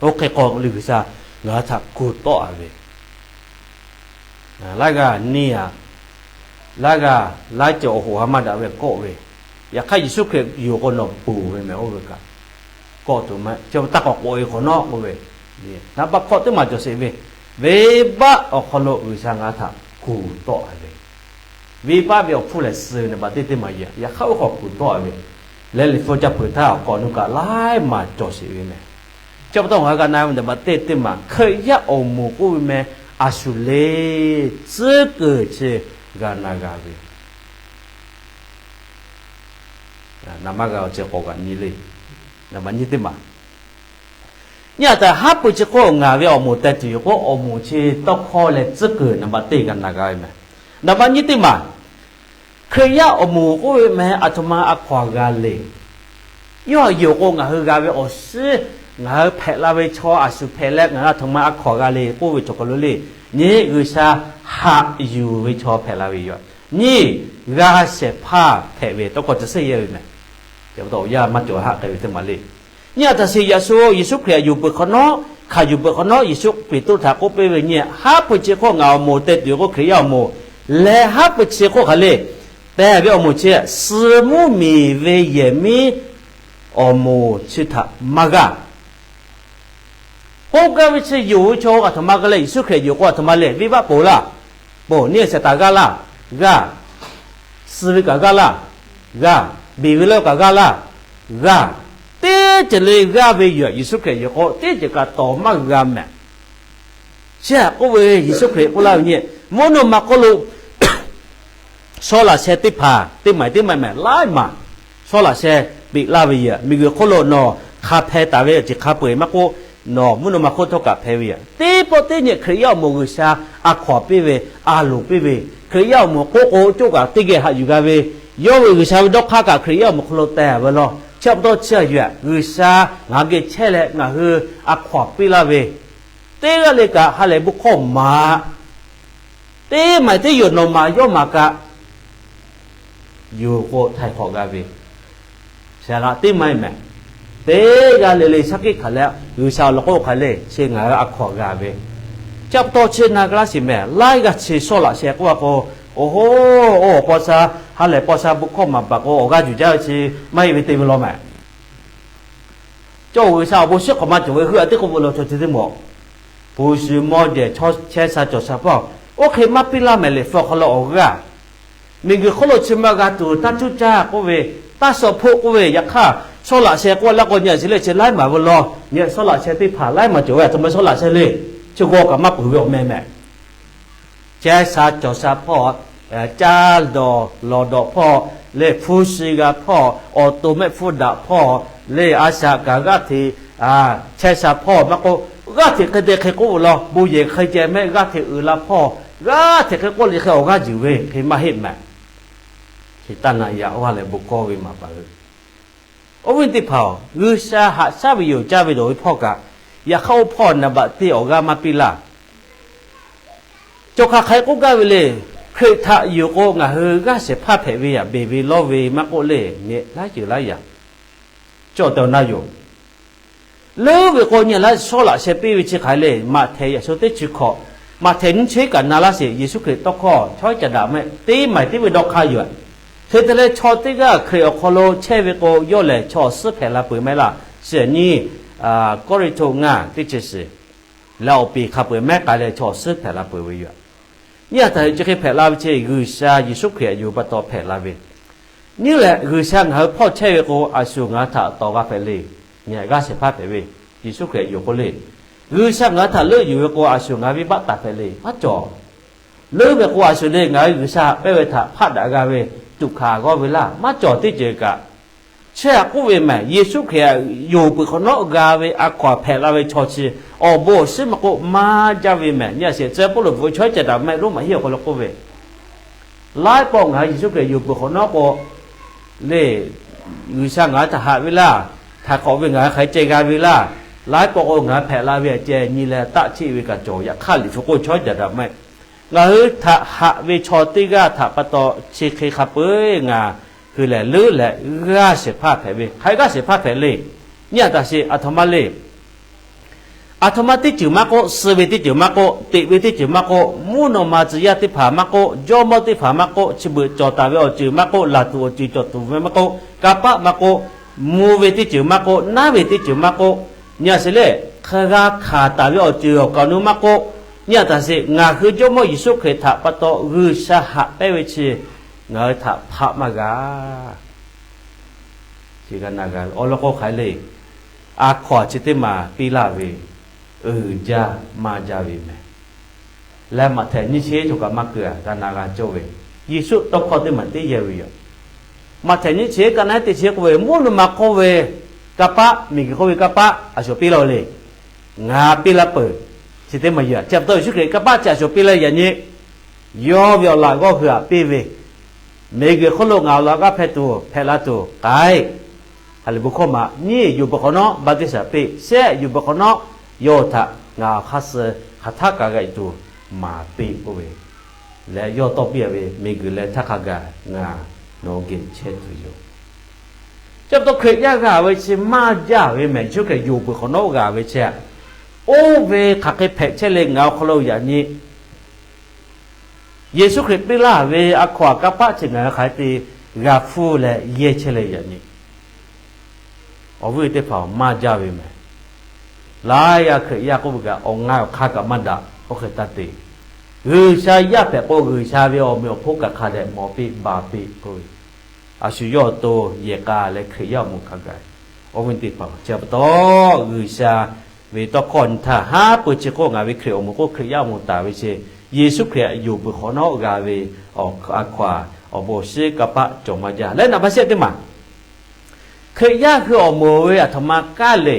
oˇ hk'e k'o G'uiˬsha ngaˬ hui htaꞈ kuˬ tawˆ a ve, laiˉ g'aˇ neˇ a Laˇ g'aˇ laˇ cawˬ awˬ hoꞈ ha maˇ daꞈ ve kawˆ ve, yaꞈ hk'aˇ Yeˍsuˆ Hkriꞈ yoˬ k'o nawˬ ponˬ ve mehˍ oˇ ve kaꞈ, kawˆ tuˬ maˇ heˆ. Chi pa taw k'awꞈ k'oꞈ e hk'awꞈ nawˉ k'oˆ ve, naˍ baˆ hkawˇ teˇ maˬ cawˬ sheˍ ve, venˇbaˆ awˬ hk'aw lo G'uiˬsha ngaˬ hui htaꞈ kuˬ tawˆ a ve, venˇbaˆ ve awˬ hpfuhˇ lehˬ suh naˍ baˆ teˇ teˇ maˬ yaꞈ, yaꞈ hk'aˇ oˇ hk'aw kuˬ tawˆ a ve, leh Liꞈ hpu ca peuˬ htaˇ awˬ k'awꞈ nu kaꞈ laiˉ maˬ cawˬ sheˍ ve mehˍ. Chi pa taw ngaˬ hui g'a na ve naˍ baˆ teˇ teˇ maˬ Hkriꞈ yaˇ awˬ moˍ k'oˆ ve meh, a shu le tcuhˉ kuiˬ chi g'a na g'a ve, naˍ maˇ g'a awˬ ceuˬ k'awꞈ g'aꞈ nyi le. Naˍ baˆ nyi teˇ maˬ, nyi a taꞈ haˉ pui chi hk'oˆ ngaˬ ve awˬ moˍ teh tuˬ yoˬ k'o, awˬ moˍ chi tawˇ hkawˇ leh tcuhˉ kuiˬ naˍ baˆ teˇ g'a na g'a ve mehˍ. Naˍ baˆ nyi teˇ maˬ, Hkriꞈ yaˇ awˬ moˍ k'oˆ ve meh a htoꞈ ma a hkaw a g'a le. Yawˇ htaꞈ yoˬ k'o ngaˬ hui g'a ve awˬ shiˉ, ngaˬ hui hpehꞈ la ve chaw a shu hpehꞈ leh ngaˬ hui a htoꞈ ma a hkaw a g'a le k'oˆ ve cawˬ hk'aw lo le, nyi G'uiˬsha haꞈ yuˬ ve chaw hpehꞈ la ve yoˬ. Nyi g'a shehˍ hpaˇ hpehꞈ ve tawˇ hkawˇ chi seˇ yehˇ ve mehˍ. Yaꞈ pa taw awˬ yanˇ maˇ cawˬ haˆ k'ai ve teˇ maˬ le. Nyi a taꞈ sheˍ yaꞈ shu Yeˍsuˆ Hkriꞈ htaꞈ yuˬ peuˬ hk'awꞈ nawˉ, hkanˍ yuˬ peuˬ hk'awꞈ nawˉ, Yeˍsuˆ Peˍtruˆ htaꞈ k'oˆ piˇ ve nyi, haˉ pui chi hk'oˆ ngaˬ awˬ moˍ teh tuˬ yoˬ k'o, Hkriꞈ yaˇ awˬ moˍ, leh haˉ pui chi hk'oˆ hk'aˬ le, teh ve awˬ moˍ chi suh mvuhˇmiˬ ve yehˬ miˉ awˬ moˍ chi htaꞈ maˇ g'aˇ. K'oˆ gaˇ ve chi yoˬ ve chaw a htoꞈ ma g'a leh, Yeˍsuˆ Hkriꞈ yoˬ k'o a htoꞈ ma le, venˇbaˆ ponˬ laˇ. Ponˬ nyi a shehˍ taˍ g'aˇ laˇ, g'aˇ. Suh ve kaꞈ g'aˇ laˇ, g'aˇ. Beˬ ve lawˇ kaꞈ g'aˇ laˇ, g'aˇ. Teˇ ceuˬ le g'aˇ ve yoˬ. Yeˍsuˆ Hkriꞈ yoˬ k'o teˇ ceuˬ kaꞈ tawˍ maˇ g'a mehˍ. Chi htaꞈ k'oˆ ve Yeˍsuˆ Hkriꞈ k'oˆ laˇ ve nyi, mvuhˇ naw ma hk'oˆ lo shawˉ laꞈ sheh teˇ hpaˍ teˇ maˬ teˇ maˬ mehˍ laiˉ maˬ shawˉ laꞈ sheh peꞈ laˇ ve yoˬ. Miˬguiˬ hk'oˆ lo nawˬ hk'a hpeh taˍ ve awˬ ceuˬ hk'a peu-eˬ maˇ k'oˆ, nawˬ mvuhˇ naw ma hk'oˆ htawˇ kaꞈ hpehꞈ ve yoˬ. Teˇ pawˆ teˇ nyi Hkriꞈ yaˇ awˬ moˍ G'uiˬsha a hkaw-anˬ piˇ ve, a loˍ piˇ ve, Hkriꞈ yaˇ awˬ moˍ k'oˆ k'o coˇ kaꞈ teˇ geh haꞈ yuˬ g'a ve, yawˇ ve G'uiˬsha ve dawˇ hk'aˇ kaꞈ Hkriꞈ yaˇ awˬ moˍ hk'aw lo teh ve law. Chi pa taw chi a yoˬ, G'uiˬsha ngaˬ hui geh chehˇ leh ngaˬ hui a hkaw-anˬ piˇ laˇ ve, teˇ g'aˇ le kaꞈ ha lehˬ bon hkawˇ maˍ. Teˇ maˬ teˇ yoˬ nawˬ maˍ yawˇ maˍ kaꞈ, yoˬ k'o htaiˍ hk'awꞈ g'a ve, shaˍ laꞈ teˇ maˇ mehˍ. Teˇ g'aˇ le le shaˉ hkiˆ hkanˍ leh G'uiˬsha awˬ lawn k'oˆ hk'aˬ le, chi ngaˬ hui a hkaw-anˬ g'a ve. Chi pa taw chi na g'a laˇ sheˍ mehˍ, laiˉ g'aˇ chi shawˉ laꞈ sheh k'oˆ a k'o, oˬ hoˉ, oˇ awˬ paw sha, ha lehˬ paw sha bon hkawˇ maˍ baˬ k'o awˬ g'aˇ yuˬ jaˇ ve chi maˇ heˆ ve te ve law mehˍ. Cawˇ G'uiˬsha awˬ bon shiˉ hk'awꞈ maˇ cawˬ ve hui a teˇ k'oˆ ve law chaw chi teˇ mawˬ, hpu shi mawˇ jehˬ chehˇ sha cawˬ sha hpawˇ, oˇ hk'e maˇ piˇ laˇ mehˍ. Liꞈ hpu awˬ hk'aw lo awˬ g'aˇ, miˬguiˬ hk'oˆ lo chi ma g'a tuˬ taˇ cuˇ caˇ k'oˆ ve, taˇ shaw hpoˆ k'oˆ ve, yaꞈ hk'aˇ shawˉ laꞈ sheh k'oˆ laˇ k'o nyi a shiˍ le chi laiˉ maˬ ve law. Nyi shawˉ laꞈ sheh teˇ hpaˍ laiˉ maˬ cawˬ ve a htoꞈ ma shawˉ laꞈ sheh le, chi g'aw kaꞈ maˇ peuˬ ve awˬ meh mehˍ. Chehˇ sha cawˬ sha hpawˇ, caˇ dawˬ lawˬ dawˬ hpawˇ le, hpu shi g'a hpawˇ, awˬ to mehˆ hpfuhˇ daꞈ hpawˇ le, a shaꞈ kaꞈ g'aˇ hteꞈ chehˇ sha hpawˇ maˇ k'oˆ, g'aˇ hteꞈ hk'e te hk'e k'oˆ law, bon yehˬ hk'e ceh mehˆ g'aˇ hteꞈ uiˍ la hpawˇ, g'aˇ hteꞈ hk'e k'oˆ le hk'e awˬ g'aˇ yuˬ ve hk'e maˇ heˆ mehˍ. Hk'e taˇ naꞈ yaꞈ oˇ ha lehˬ bon hkawˇ ve maˍ paˍ ve Oˇ ve teˇ hpaˍ-oˬ, G'uiˬsha haꞈ shaˉ ve yoˬ caˇ ve dawˬ ve hpawˇ kaꞈ, yaꞈ hk'aˇ oˇ hpawˇ naˍ baꞈ teˇ awˬ g'aˇ maˇ piˇ laˇ. Cawˬ hk'aˬ hk'e k'oˆ gaˇ ve le, Hkriꞈ htaꞈ yoˬ k'o ngaˬ hui g'aˇ shehˍ hpaˇ hpehꞈ ve yaꞈ, beˬ ve lawˇ ve maˇ k'oˆ le, nyi laiˉ ceuˬ laiˉ yaꞈ cawˬ tehꞈ awˬ na yoˬ. Leuˉ ve k'o nyi laiˉ shawˉ laꞈ sheh piˇ ve chi hk'aˬ le, Maꞈhtehˍ yaꞈ shu teˇ chi hkawꞈ, Maꞈhtehˍ nyiˇ chi kaꞈ na laˇ sheˍ. Yeˍsuˆ Hkriꞈ tawˇ hkawˇ chaw caˍ daꞈ mehˆ teˇ maˬ teˇ ve dawˇ hk'aˇ yoˬ. Hk'e te leh chaw teˇ g'aˇ Hkriꞈ awˬ hk'aw lo chehˇ ve k'o, yawˇ lehˬ chaw awˬ suhˉ hpehꞈ la peuˬ mehˆ laˇ. Shiˍ nyi Kawˇrenˍhtuˆ ngaˇ teˇ chi shiˍ leh awˬ piˍ hk'a peu-eˬ mehˉ k'ai leh chaw awˬ suhˉ hpehꞈ la peuˬ ve yoˬ. Nyi a htaꞈ chi hk'e hpehꞈ la ve chi G'uiˬsha Yeˍsuˆ Hkriꞈ yuˬ pa taw hpehꞈ la ve. Nyi lehˬ G'uiˬsha ngaˬ hui hpawˇ chehˇ ve k'o, a shu ngaˬ hui htaꞈ tawˍ g'a hpehꞈ le. Nyi g'aˇ shehˍ hpaˇ hpehꞈ ve, Yeˍsuˆ Hkriꞈ yuˬ k'o le. G'uiˬsha ngaˬ hui htaꞈ leuˆ yuˬ ve k'o, a shu ngaˬ hui venˇbaˆ taˍ hpehꞈ le maˇ cawˬ. Leuˉ ve k'o, a shu le ngaˬ hui G'uiˬsha hpehˇ ve htaꞈ hpaˆ daꞈ g'a ve, tuꞈ hkanˍ g'awˇ ve laˇ maˇ cawˬ teˇ ceuˬ kaꞈ. Chi htaꞈ k'oˆ ve mehˬ, Yeˍsuˆ Hkriꞈ htaꞈ yonˍ peuˬ hk'awꞈ nawˉ g'a ve a hkaw-anˬ hpehꞈ la ve chaw chi, awˬ bon awˬ shiˉ maˇ k'oˆ maˇ jaˇ ve mehˬ. Nyi a sheˍ, tcuh pawˇ lo bvuhꞈ ve chaw caˍ daꞈ mehˆ Roˉmaꞈ hiˉ awˬ hk'aw lo k'oˆ ve, laiˉ pawˆ ngaˬ hui Yeˍsuˆ Hkriꞈ yonˍ peuˬ hk'awꞈ nawˉ k'o, le, G'uiˬsha ngaˬ hui htaꞈ haꞈ ve laˇ, htaꞈ k'awꞈ ve ngaˬ hui hk'aˬ hk'e ceh g'a ve laˇ, laiˉ pawˆ k'o ngaˬ hui hpehꞈ la ve htaꞈ ceh nyi leh taˆ cheˆ ve kaꞈ cawˬ. Yaꞈ hk'aˇ Liꞈ hpu k'oˆ chaw caˍ daꞈ mehˆ, ngaˬ hui htaꞈ haꞈ ve chaw teˇ g'aˇ htaꞈ pa taw chi hk'e hk'a peu-eˬ ngaˬ hui lehˬ leuˉ leh g'aˇ shehˍ hpaˇ hpehꞈ ve. Hk'aˬ hk'e g'aˇ shehˍ hpaˇ hpehꞈ le. Nyi a taꞈ sheˍ, a htoꞈ ma le. Aˬ htoꞈ ma teˇ ceuˬ maˇ k'oˆ, suh ve teˇ ceuˬ maˇ k'oˆ, teꞈ ve teˇ ceuˬ maˇ k'oˆ, mvuhˇ naw ma tcuh yaˇ teˇ hpaˍ maˇ k'oˆ, jawˇmawˇ teˇ hpaˍ maˇ k'oˆ, chi beuꞈ cawˬ taˍ ve awˬ ceuˬ maˇ k'oˆ, laˬ tuˬ awˬ ceuˬ cawˬ tuˬ ve maˇ k'oˆ, kanˇ paˆ maˇ k'oˆ, mvuh ve teˇ ceuˬ maˇ k'oˆ, naˉ ve teˇ ceuˬ maˇ k'oˆ, nyi a sheˍ lehˬ hk'a g'a hkanˍ taˍ ve awˬ ceuˬ awˬ kaˍ awˬ nu maˇ k'oˆ, nyi a taˍ sheˍ ngaˬ hui Jawˇmawˇ Yeˍsuˆ Hkriꞈ htaꞈ pa taw G'uiˬsha haꞈ pehnˇ ve chi ngaˬ hui htaꞈ hpaˆ maˇ g'a. Chi g'a na g'a ve awˬ lawn k'o hk'aˬ hk'e le, a hkaw-anˬ chi teˇ maˬ piˇ laˇ ve, uiˍ jaˇ maˇ jaˇ ve meh. Leh Maꞈhtehˍ nyiˇ chi eˉ cawˬ kaꞈ maˇ keu-a, g'a na g'a cawˇ ve, Yeˍsuˆ tawˇ hkawˇ teˇ maˬ teˇ yehˬ ve yoˬ. Maꞈhtehˍ nyiˇ chi eˉ ka naˉ teˇ chi k'oˆ ve, mvuhˇ naw ma hk'oˆ ve kanˇ paˆ, miˬguiˬ hk'oˆ ve kanˇ paˆ a shuˍ piˇ laˇ-oˬ le. Ngaˬ piˇ laˇ peuˬ. Chi teˇ maˬ yoˬ. Chi pa taw Yeˍsuˆ Hkriꞈ kanˇ paˆ chi a shuˍ piˇ laˇ yaꞈ nyi, yawˇ ve awˬ laꞈ g'awˇ hui aꞈ piˇ ve, miˬguiˬ hk'oˆ lo ngaˬ awˬ laꞈ g'awˇ hpehˇ tuˬ hpehꞈ la tuˬ k'ai. Hk'a le bon hkawˇ maˬ nyiˇ, yonˍ peuˬ hk'awꞈ nawˉ baˆtiˆsaˬ piˇ shehˆ, yonˍ peuˬ hk'awꞈ nawˉ yawˇ htaꞈ ngaˬ awˬ hk'aˇ suh hk'aˬ htaˆ kaꞈ g'a tuˬ maˍ piˇ k'oˆ ve, leh yawˇ tawˇ piˇ-a ve, miˬguiˬ leh htaˇ hk'a gaˬ ngaˬ nawˬ hui geh chehˇ tuˬ yoˬ. Chi pa taw Hkriꞈ yaˇ g'a ve chi maˇ jaˇ ve mehˬ. Yeˍsuˆ Hkriꞈ yonˍ peuˬ hk'awꞈ nawˉ g'a ve chi, oˇ ve hk'aˬ hk'e hpehꞈ chehˇ le ngaˬ awˬ hk'aw lo yaꞈ nyi Yeˍsuˆ Hkriꞈ piˇ laˇ ve a hkaw-anˬ kanˇ paˆ chi ngaˬ hui hk'aˬ hk'e te g'a hpfuhˇ leh yehˇ chehˇ leh yaꞈ nyi, awˬ viˉ teˇ hpaˍ-oˬ, maˇ jaˇ ve mehˬ. Laiˉ g'aˇ Hkriꞈ yaˇ k'oˆ ve kaꞈ awˬ ngaˇ awˬ hk'aˇ kaꞈ maˇ daꞈ. Oˇ hk'e taˇ te, G'uiˬsha yaˇ hpehꞈ k'o G'uiˬsha ve awˬ meꞈ awˬ hponˇ kaꞈ hk'a dehꞈ mawˬ piˇ baˬ piˇ k'oˆ ve, a shu yawˇ awˬ to yehˬ k'a leh Hkriꞈ yaˇ awˬ moˍ hk'a gaˬ. Awˬ viˉ teˇ hpaˍ-oˬ, chi pa taw G'uiˬsha ve tawˇ hkawˇ nyi htaˇ haˉ pui chi k'oˆ ngaˬ ve Hkriꞈ awˬ moˍ k'oˆ Hkriꞈ yaˇ awˬ moˍ taˍ ve chi, Yeˍsuˆ Hkriꞈ htaꞈ yonˍ peuˬ hk'awꞈ nawˉ g'a ve a hkaw-anˬ awˬ bon awˬ shinˉ kanˇ paˆ cawˬ maˇ jaˇ leh naˍ baˆ shehˆ teˇ maˬ Hkriꞈ yaˇ hui awˬ moˍ ve aˬ htoꞈ ma kaˇ le.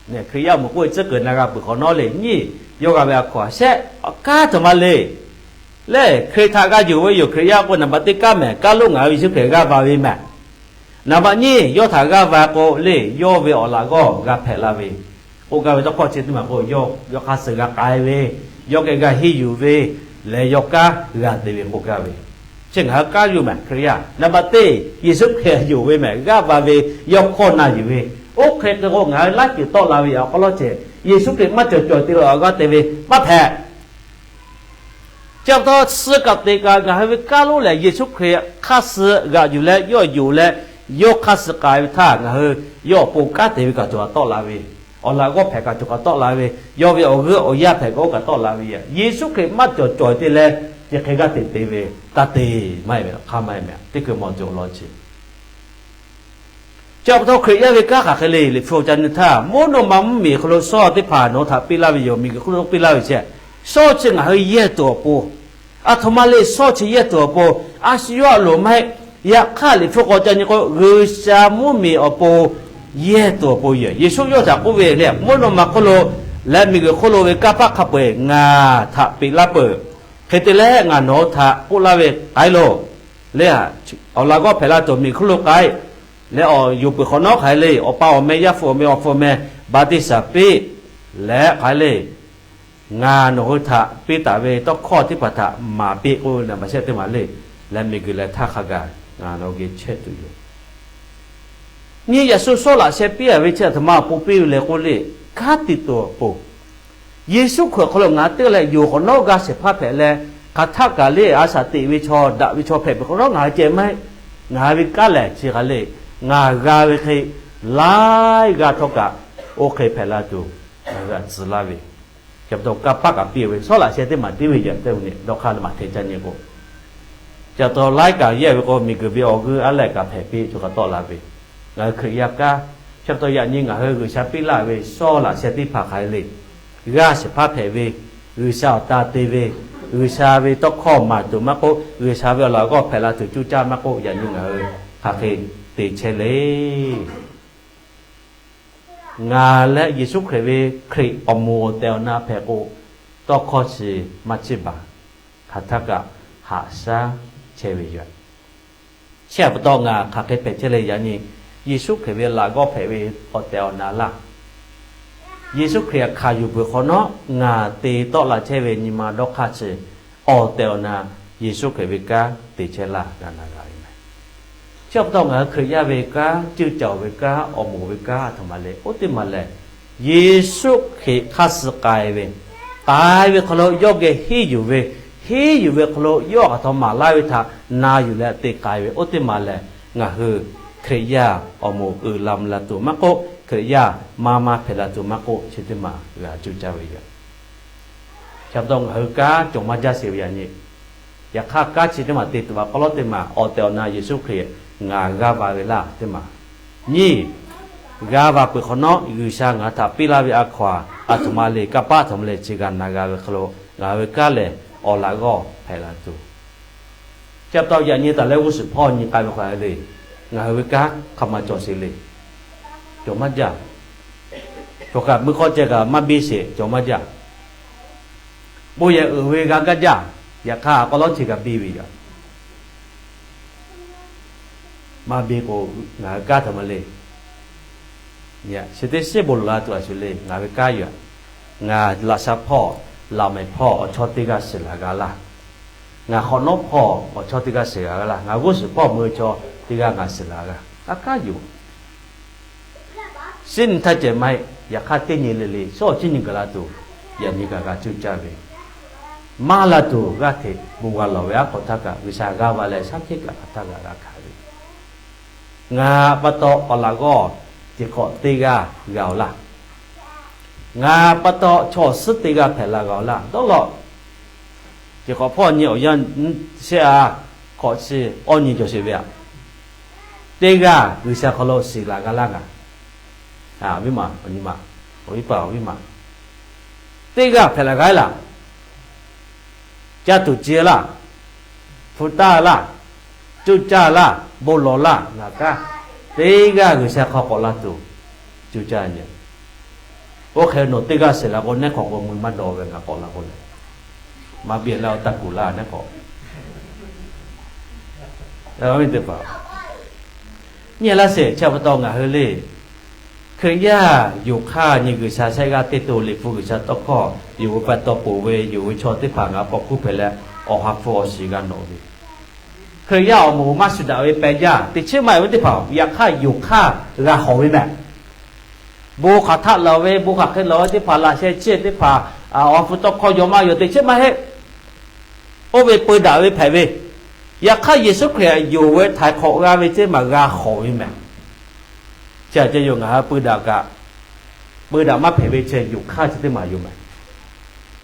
Hkriꞈ yaˇ awˬ moˍ k'oˆ ve tcuhˉ kuiˬ na g'a peuˬ hk'awꞈ nawˉ le nyiˇ, yawˇ g'a ve a hkaw-anˬ shehˆ, kanˉ aˬ htoꞈ ma le. Lehˬ Hkriꞈ htaꞈ g'a yonˍ ve yoˬ. Hkriꞈ yaˇ k'o naˍ baˆ teˇ kanˉ mehˬ, kanˉ lonˉ ngaˬ hui ve Yeˍsuˆ Hkriꞈ g'aˇ va ve mehˬ. Naˍ baˆ nyiˇ yawˇ htaꞈ g'aˇ va k'o le, yawˇ ve awˬ laꞈ g'awˇ g'a hpehꞈ la ve, k'oˆ gaˇ ve tawˇ hkawˇ chi teˇ maˬ k'o, yawˇ hk'aˇ suh g'a k'ai ve, yawˇ geh g'a henˇ yuˬ ve, leh yawˇ kanˉ g'a te ve k'oˆ gaˇ ve. Chi ngaˬ hui kanˉ yoˬ mehˬ. Hkriꞈ yaˇ naˍ baˆ teˇ Yeˍsuˆ Hkriꞈ yonˍ ve mehˬ, g'aˇ va ve, yawˇ hkawˇ na yuˬ ve, oˇ hk'e k'o ngaˬ hui laiˉ ceuˬ tawˆ la ve awˬ hk'aw lo ceh, Yeˍsuˆ Hkriꞈ maˇ cawˬ cawˬ te lo awˬ g'aˇ te ve maˇ hpehꞈ. Chi pa taw suh kaꞈ teꞈ kaꞈ ngaˬ hui ve kanˉ lonˉ lehˬ Yeˍsuˆ Hkriꞈ hk'aˇ suh g'aꞈ yuˬ leh yawˇ yonˍ leh, yawˇ hk'aˇ suh k'ai ve htaˇ ngaˬ hui yawˇ awˬ pon kanˉ te ve kaꞈ cawˬ kaꞈ tawˆ la ve, awˬ laꞈ g'awˇ hpehꞈ kaꞈ cawˬ kaꞈ tawˆ la ve, yawˇ ve awˬ g'euˆ awˬ yanˇ hpehꞈ kaꞈ oˇ kaꞈ tawˆ la ve yoˬ. Yeˍsuˆ Hkriꞈ maˇ cawˬ cawˬ te leh chi hk'e g'aˇ te te ve, taˇ te, maˇ heˆ ve hk'aˇ maˇ heˆ mehˬ. Teˇ hkui mawˬ cawˬ law chi Chi pa taw Hkriꞈ yaˇ ve kanˉ hk'aˬ hk'e le, Liꞈ hpu ca nyi htaˇ mvuhˇ naw ma mvuhˇmiˬ hk'aw lo shawˇ teˇ hpaˍ nawˬ hui htaꞈ piˇ laˇ ve yoˬ. Miˬguiˬ hk'oˆ lo piˇ laˇ ve chi, shawˇ chi ngaˬ hui yehˇ tuˬ awˬ pon, aˬ htoꞈ ma le shawˇ chi yehˇ tuˬ awˬ pon, a shu yawˇ a loˍ maˇ heˆ. Yaꞈ hk'aˇ Liꞈ hpu k'awꞈ ca nyi k'o, G'uiˬsha mvuhˇmiˬ awˬ pon yehˇ tuˬ awˬ pon yoˬ. Yeˍsuˆ yawˇ htaꞈ k'oˆ ve le, mvuhˇ naw ma hk'oˆ lo leh miˬguiˬ hk'oˆ lo ve kanˇ paˆ hk'a peu-eˬ ngaˬ htaꞈ peꞈ laˇ peuˬ. Hk'e te leh ngaˬ nawˬ hui htaꞈ k'oˆ laˇ ve k'ai loˬ. Leh awˬ laꞈ g'awˇ hpehꞈ la tuˬ miˬ hk'oˆ lo k'ai leh, awˬ yonˍ peuˬ hk'awꞈ nawˉ hk'aˬ hk'e le, Awˬ pa awˬ meh, Yaˇ hpu awˬ meh, Awˬ hpu awˬ meh, baˆtiˆsaˬ piˇ leh hk'aˬ hk'e le, ngaˬ nawˬ hui htaꞈ piˇ taˍ ve tawˇ hkawˇ teˇ hpaˍ htaꞈ maˍ piˇ k'oˆ ve naˍ baꞈ shehˆ teˇ maˬ le, leh miˬguiˬ leh htaˇ hk'a gaˬ ngaˬ nawˬ hui geh chehˇ tuˬ yoˬ. Nyi yaꞈ shu shawˉ laꞈ sheh piˇ-a ve chi aˬ htoꞈ ma awˬ pon piˇ ve le k'oˆ le, kanˉ te tuˬ awˬ pon. Yeˍsuˆ Hkriꞈ awˬ hk'aw lo ngaˬ hui teˇ g'aˇ leh yonˍ hk'awꞈ nawˉ g'a shehˍ hpaˇ hpehꞈ leh, hk'aˬ htaˆ kaꞈ le a shaꞈ teꞈ ve chaw, daꞈ ve chaw hpehꞈ peuˬ hk'awꞈ nawˉ ngaˬ hui ceh maˇ heˆ. Ngaˬ hui ve kanˉ lehˬ chi hk'aˬ le, ngaˬ g'a ve hk'e laiˉ g'aˇ htawˇ kaꞈ oˇ hk'e hpehꞈ la tuˬ ngaˬ hui htaꞈ tcuh laˇ ve, chi pa taw kanˇ paˆ kaꞈ piˇ ve, shawˉ laꞈ sheh teˇ maˬ piˇ ve yaꞈ teˇ ve ne dawˇ hk'aˇ maˬ hk'e ca nyi k'o, chi pa taw laiˉ kaꞈ yehˇ ve k'o, miˬguiˬ ve awˬ g'euˆ aˉ lehˬ kaꞈ hpehꞈ piˇ cawˬ kaꞈ tawˆ la ve, ngaˬ hui Hkriꞈ yaˇ kanˉ, chi pa taw yaꞈ nyi ngaˬ hui G'uiˬsha piˇ laˇ ve shawˉ laꞈ sheh teˇ hpaˍ hk'aˬ hk'e le, g'aˇ shehˍ hpaˇ hpehꞈ ve, G'uiˬsha awˬ ta te ve, G'uiˬsha ve tawˇ hkawˇ maˍ tuˬ maˇ k'oˆ, G'uiˬsha ve awˬ laꞈ g'awˇ hpehꞈ la tuˬ cuˇ caˇ maˇ k'oˆ, yaꞈ nyi ngaˬ hui hk'aˬ hk'e te chehˇ le. Ngaˬ leh Yeˍsuˆ Hkriꞈ ve Hkriꞈ awˬ moˍ awˬ tehˬ awˬ na hpehꞈ k'o, tawˇ hkawˇ chi maˇ chiˇ baˬ, hk'aˬ htaˆ kaꞈ haꞈ shaˉ chehˇ ve yoˬ. Chi pa taw ngaˬ hk'aˬ hk'e hpehꞈ chehˇ le yaꞈ nyi, Yeˍsuˆ Hkriꞈ ve laꞈ g'awˇ hpehꞈ ve awˬ tehˬ awˬ na laˇ. Yeˍsuˆ Hkriꞈ htaꞈ hkanˍ yuˬ peuˬ hk'awꞈ nawˉ ngaˬ te tawˆ la chehˇ ve nyi ma dawˇ hk'aˇ chi awˬ tehˬ awˬ na Yeˍsuˆ Hkriꞈ ve kanˉ te chehˇ laˇ g'a na g'a ve meh. Chi pa taw ngaˬ hui Hkriꞈ yaˇ ve kanˉ, ceuˇ caoˬ ve kanˉ, awˬ moˍ ve kanˉ aˬ htoꞈ ma le, oˇ teˇ maˬ lehˬ, Yeˍsuˆ Hkriꞈ hk'aˇ suh k'ai ve, k'ai ve hk'aw lo yawˇ geh henˇ yuˬ ve, henˇ yuˬ ve hk'aw lo yawˇ hk'aˬ htaꞈ maˍ laˇ ve htaꞈ na yuˬ leh te k'ai ve, oˇ teˇ maˬ lehˬ ngaˬ hui Hkriꞈ yaˇ awˬ moˍ uiˍ la mvuh la tuˬ maˇ k'oˆ, Hkriꞈ yaˇ maˇ maˇ hpehꞈ la tuˬ maˇ k'oˆ, chi teˇ maˬ g'a cuˇ caˇ ve yoˬ. Chi pa taw ngaˬ hui kanˉ cawˬ maˇ jaˇ sheˍ ve yaꞈ nyi. Yaꞈ hk'aˇ kanˉ chi teˇ maˬ te tuˬ ve k'aw lawˉ teˇ maˬ awˬ tehˬ awˬ na Yeˍsuˆ Hkriꞈ ngaˬ g'aˇ va ve laˇ teˇ maˬ nyi. G'aˇ va peuˬ hk'awꞈ nawˉ G'uiˬ sha ngaˬ hui htaꞈ piˇ laˇ ve a hkaw aˬ, aˬ htoꞈ ma le, kanˇ paˆ aˬ htoꞈ ma le chi g'a na g'a ve hk'aw lo, ngaˬ hui ve kanˉ lehˬ awˬ laꞈ g'awˇ hpehꞈ la tuˬ. Chi pa taw yaꞈ nyi taˍ leh g'uˇ suhˍ hpawˇ nyi k'ai ve hk'aˬ hk'e le, ngaˬ hui ve kanˉ hk'a ma cawˬ sheˍ le. Cawˬ maˇ jaˇ. Cawˬ kaꞈ meuˇ hk'awˇ ceh kaꞈ maˇ biˇ sheˍ, cawˬ maˇ jaˇ. Bon yehˬ uiˍ ve g'a gaˇ jaˇ. Yaꞈ hk'aˇ k'aw lawˉ chi kaꞈ biˇ ve yoˬ. Maˇ biˇ k'o, ngaˬ hui kanˉ htoꞈ ma le. Chi teˇ shiˉ bon lawˬ la tuˬ a shuˍ le, ngaˬ ve kanˉ yoˬ. Ngaˬ laꞈ sha hpawˇ, laꞈ mehˍ hpawˇ awˬ chawˇ teˇ g'aˇ shiˍ laˬ g'a laˇ. Ngaˬ hk'awꞈ nawˉ hpawˇ awˬ chawˇ teˇ g'aˇ shiˍ g'a laˇ. Ngaˬ g'uˇ suhˍ hpawˇ meuˇ chawˇ teˇ g'aˇ ngaˬ shiˍ laˬ g'a. A kanˉ yoˬ. Shiˉ nyi htaˇ ceh maˇ heˆ. Yaꞈ hk'aˇ teˇ nyi le le, shawˉ awˬ chiˉ nyi gaˬ la tuˬ, yaꞈ nyi kaꞈ g'a cuˇ caˇ ve, maˇ la tuˬ g'aˇ hteꞈ bon g'a lawˬ ve aˉ hk'awꞈ htaˇ kaꞈ G'uiˬ sha g'aˇ va leh shaˉ hkiˆ kaꞈ hk'aˬ htaˇ g'a g'a hkanˍ ve. Ngaˬ pa taw awˬ laꞈ g'awˇ tiꞈ hk'awꞈ teˇ g'aˇ g'a awˬ laˇ. Ngaˬ pa taw chaw awˬ suhˉ teˇ g'aˇ hpehꞈ la g'a awˬ laˇ dawˇ law. Tiꞈ hk'awꞈ hpawˇ nyi awˬ yanˇ shehˆ a, hk'awꞈ chi awˇ nyi cawˬ sheˍ ve aꞈ. Teˇ g'aˇ G'uiˬ sha hk'aw lo shiˍ laˬ g'a laˇ ngaˬ. Awˬ viˉ maˬ, awˬ nyi maˬ, awˬ viˉ paˍ awˬ viˉ maˬ, teˇ g'aˇ hpehꞈ laˬ g'a laˇ. Caˇ tuˬ ci laˇ, hpu taˇ laˇ, cuˇ caˇ laˇ, bon lawˬ laˇ ngaˬ kaꞈ, teˇ g'aˇ G'uiˬ sha hk'aw k'awꞈ la tuˬ cuˇ caˇ nyi. Oˇ hk'e nawˬ teˇ g'aˇ shiˍ la k'o, neˉ hk'awꞈ k'o mui maˇ daw ve ngaˬ k'awꞈ la k'o leh, maˇ biˇ laˇ, oˇ taˇ kuˬ laˇ neˉ hk'awꞈ. Nyi laˇ sheˍ. Chi pa taw ngaˬ hui le, Hkriꞈ yaˇ yonˍ hk'aˇ nyi G'uiˬ sha shehˆ g'aˇ teˇ to Liꞈ hpu G'uiˬ sha tawˇ hkawˇ yonˍ ve pa taw ponˬ ve yonˍ ve chaw teˇ hpaˍ ngaˬ paw hkuˇ hpehꞈ leh, awˬ ha hpu awˬ shiˍ g'a nawꞈ ve, Hkriꞈ yaˇ awˬ moˍ maˇ shuˍ daꞈ ve pehˬ jaˇ. Teˇ chiˉ maˇ heˆ ve teˇ hpaˍ yaꞈ hk'aˇ yonˍ hk'aˇ g'a hawˬ ve mehˬ. Bon hk'aˬ htaˆ lawˬ ve, bon hk'aˬ hk'e lawˬ ve teˇ hpaˍ, laꞈ sheh chiˇ teˇ hpaˍ, awˬ ha hpu tawˇ hkawˇ yaw maˇ yaw teˇ chiˉ maˇ heˆ. Oˇ ve peu daꞈ ve hpehꞈ ve. Yaꞈ hk'aˇ Yeˍsuˆ Hkriꞈ htaꞈ yonˍ ve htaiˍ hk'awꞈ g'a ve chi maˬ g'a hawˬ ve mehˬ. Chi aꞈ ceh yoˬ, ngaˬ hui peu daꞈ kaꞈ, peu daꞈ maˇ hpehꞈ ve chi yonˍ hk'aˇ chi teˇ maˬ yoˬ mehˬ.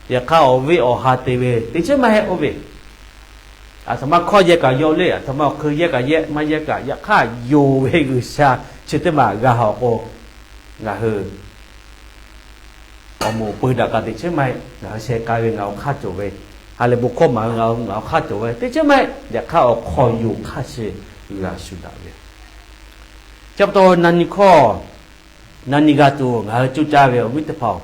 Yaꞈ hk'aˇ awˬ viˉ awˬ ha te ve teˇ chiˉ maˇ heˆ oˇ ve. Aˬ htoꞈ ma hkawˇ yehˇ kaꞈ yaw le, aˬ htoꞈ ma awˬ hk'eun yehˇ kaꞈ yehˇ maˇ yehˇ kaꞈ, yaꞈ hk'aˇ yonˍ ve G'uiˬ sha chi teˇ maˬ g'a hawˬ k'o, ngaˬ hui awˬ moˍ peu daꞈ kaꞈ teˇ chiˉ maˇ heˆ. Ngaˬ hui sheh k'ai ve ngaˬ awˬ hk'aˇ cawˬ ve, ha lehˬ bon hkawˇ maˍ ve ngaˬ awˬ hk'aˇ cawˬ ve teˇ chiˉ maˇ heˆ. Yaꞈ hk'aˇ awˬ hk'aw yonˍ hk'aˇ chi g'a shuˍ daꞈ ve. Chi pa taw na nyi hkawˇ, na nyi g'a tuˬ ngaˬ hui cuˇ caˇ ve awˬ viˉ teˇ hpaˍ-oˬ,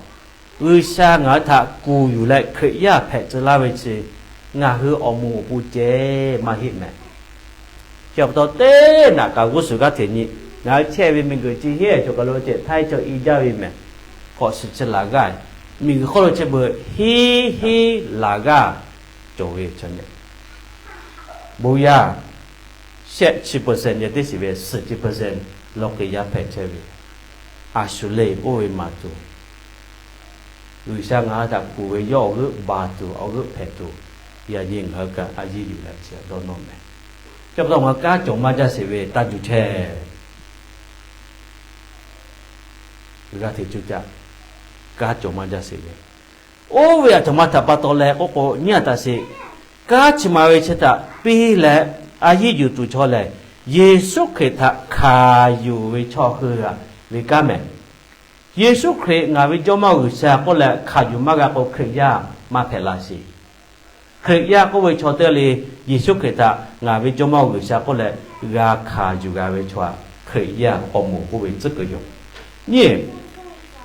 G'uiˬ sha ngaˬ hui htaꞈ kuˬ yuˬ leh Hkriꞈ yaˇ hpehꞈ tcuh laˇ ve chi ngaˬ hui awˬ moˍ awˬ pon ceh maˇ heˆ mehˬ. Chi pa taw teˇ naꞈ kaꞈ g'uˇ suhˍ g'aˇ hteꞈ nyi, ngaˬ hui chehˇ ve miˬguiˬ chi heˉ cawˬ kaˬ lo ceh htaiˇ chaw i jaˇ ve mehˬ. K'awꞈ shiˍ chi laˬ g'aˇ, miˬguiˬ hk'oˆ lo chehˇ peuˬ heˉ heˉ laˬ g'aˇ cawˬ ve chaw nyi. Bon yaˇ shehˆ chi percent nyi teˇ shiˍ ve suhˍ chi percent lawˬ hk'e yaˇ hpehꞈ chehˇ ve, a shu le oˇ ve maˍ tuˬ, G'uiˬ sha ngaˬ hui htaꞈ kuˬ ve yawˇ awˬ g'euˆ baˬ tuˬ awˬ g'euˆ hpehꞈ tuˬ, yaꞈ nyi ngaˬ hui kaꞈ a yiˇ yuˬ leh chi dawˇ nawˇ mehˬ. Chi pa taw ngaˬ hui kanˉ cawˬ maˇ jaˇ sheˍ ve taˇ juˬ chehˇ. G'aˇ hteꞈ cuˇ caˇ, kanˉ cawˬ maˇ jaˇ sheˍ ve, oˇ ve aˬ htoꞈ ma htaꞈ pa taw leh k'oˆ k'o, nyi a taꞈ sheˍ. Kanˉ chi ma ve chi htaꞈ piˇ leh a yiˇ yuˬ tuˬ chaw lehˬ, Yeˍsuˆ Hkriꞈ htaꞈ hkanˍ yuˬ ve chaw hui a ve kanˉ mehˬ. Yeˍsuˆ Hkriꞈ ngaˬ ve Jawˇmawˇ G'uiˬ sha k'oˆ leh hkanˍ yuˬ maˇ g'a k'o, Hkriꞈ yaˇ maˇ hpehꞈ la sheˍ. Hkriꞈ yaˇ k'oˆ ve chaw teˇ g'aˇ le, Yeˍsuˆ Hkriꞈ htaꞈ ngaˬ ve Jawˇmawˇ G'uiˬ sha k'oˆ leh g'a hkanˍ yuˬ g'a ve chaw aꞈ, Hkriꞈ yaˇ awˬ moˍ k'oˆ ve tcuhˉ kuiˬ yoˬ. Nyi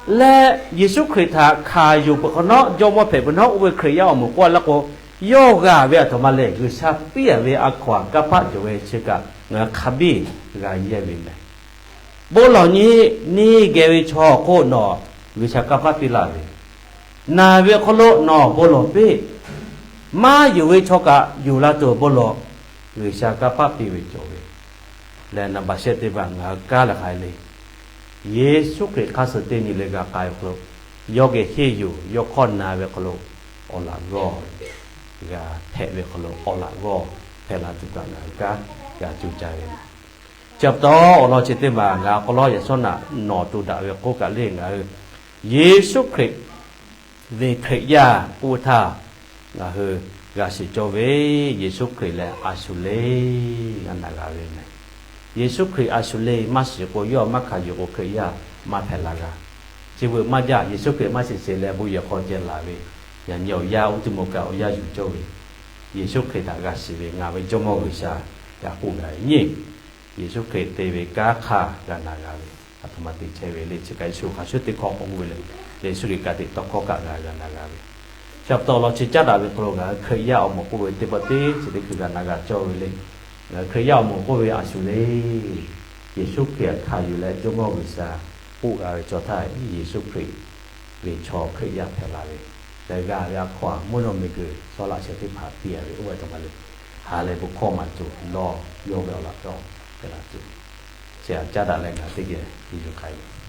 leh Yeˍsuˆ Hkriꞈ htaꞈ hkanˍ yuˬ peuˬ hk'awꞈ nawˉ, Jawˇmawˇ hpehꞈ peuˬ nawˉ, oˇ ve Hkriꞈ yaˇ awˬ moˍ k'oˆ a laˇ k'o, yawˇ g'a ve aˬ htoꞈ ma le, G'uiˬ sha piˇ a ve a hkaw aꞈ kanˇ paˆ cawˬ ve chi kaꞈ ngaˬ hui hk'a biˇ g'a yehˇ ve mehˬ. Bon lawˬ nyi, neˇ geh ve chaw awˬ hk'oˆ nawˬ G'uiˬ sha kanˇ paˆ piˇ laˇ ve, naˬ ve awˬ hk'aw lo nawˬ bon lawˬ piˇ, maˇ yonˍ ve chaw kaꞈ yonˍ la tuˬ bon lawˬ, G'uiˬ sha kanˇ paˆ piˇ ve cawˬ ve. Leh naˍ baˬ shehˆ teˇ hpaˍ ngaˬ hui kanˉ leh hk'aˬ hk'e le. Yeˍsuˆ Hkriꞈ hk'aˇ suh teˇ nyi leh g'a k'ai ve hk'aw lo, yawˇ geh henˇ yuˬ, yawˇ hkawˇ na ve hk'aw lo awˬ laꞈ g'awˇ g'a hpehꞈ ve hk'aw lo, awˬ laꞈ g'awˇ hpehꞈ la tuˬ kaꞈ ngaˬ hui kanˉ g'a co caˇ ve. Chi pa taw awˬ lawn chi teˇ maˬ ngaˬ awˬ hk'aw lo yaꞈ shawˉ naꞈ nawˬ to daꞈ ve k'oˆ kaꞈ le, ngaˬ hui Yeˍsuˆ Hkriꞈ ve Hkriꞈ yaˇ k'oˆ htaˇ, ngaˬ hui g'a shiˍ cawˇ ve, Yeˍsuˆ Hkriꞈ lehˬ a shu le g'a na g'a ve meh. Yeˍsuˆ Hkriꞈ a shu le maˇ shiˍ k'o, yawˇ maˇ hkanˍ yuˬ k'o Hkriꞈ yaˇ maˇ hpehꞈ la g'a. Chi beuꞈ maˇ jaˇ, Yeˍsuˆ Hkriꞈ maˇ shiˍ sheˍ leh bon yehˬ hk'aw ceh laˬ ve, yaꞈ nyi awˬ yanˇ oˇ teˇ moˍ kaꞈ awˬ yanˇ yuˬ cawˇ ve, Yeˍsuˆ Hkriꞈ htaꞈ g'a shiˍ ve ngaˬ ve Jawˇmawˇ G'uiˬsha g'a k'oˆ gaˇ ve nyi. Yeˍsuˆ Hkriꞈ te ve kanˉ hk'aˇ g'a na g'a ve, aˬ htoꞈ ma te chehˇ ve le. Chi kaꞈ Yeˍsuˆ hk'a shuˍ teˇ hkawˇ k'oˆ ve le, Yeˍsuˆ Hkriꞈ ka tiꞈ tawˇ hkawˇ kaꞈ ngaˬ g'a na g'a ve. Chi pa taw awˬ lawn chi caˉ daꞈ ve hk'aw lo ngaˬ hui Hkriꞈ yaˇ awˬ moˍ k'oˆ ve teˇ pawˆ teˇ chi teˇ hkui g'a na g'a cawˇ ve le. Ngaˬ hui Hkriꞈ yaˇ awˬ moˍ k'oˆ ve a shu le, Yeˍsuˆ Hkriꞈ htaꞈ hkanˍ yuˬ leh Jawˇmawˇ G'uiˬsha k'oˆ g'a ve chaw htaˇ, Yeˍsuˆ Hkriꞈ ve chaw Hkriꞈ yaˇ hpehꞈ la ve, leh g'a ve a hkawˇ a mvuhˇ naw miˬguiˬ sawˉ laꞈ sheh teˇ hpaˍ piˇ a ve, oˇ ve htaꞈ ma le, ha lehˬ bon hkawˇ maˍ tuˬ lawˬ yawˇ ve awˬ laꞈ g'awˇ hpehꞈ la tuˬ, chi htaꞈ caˉ daꞈ leh ngaˬ hui teˇ geh yuˬ k'ai ve.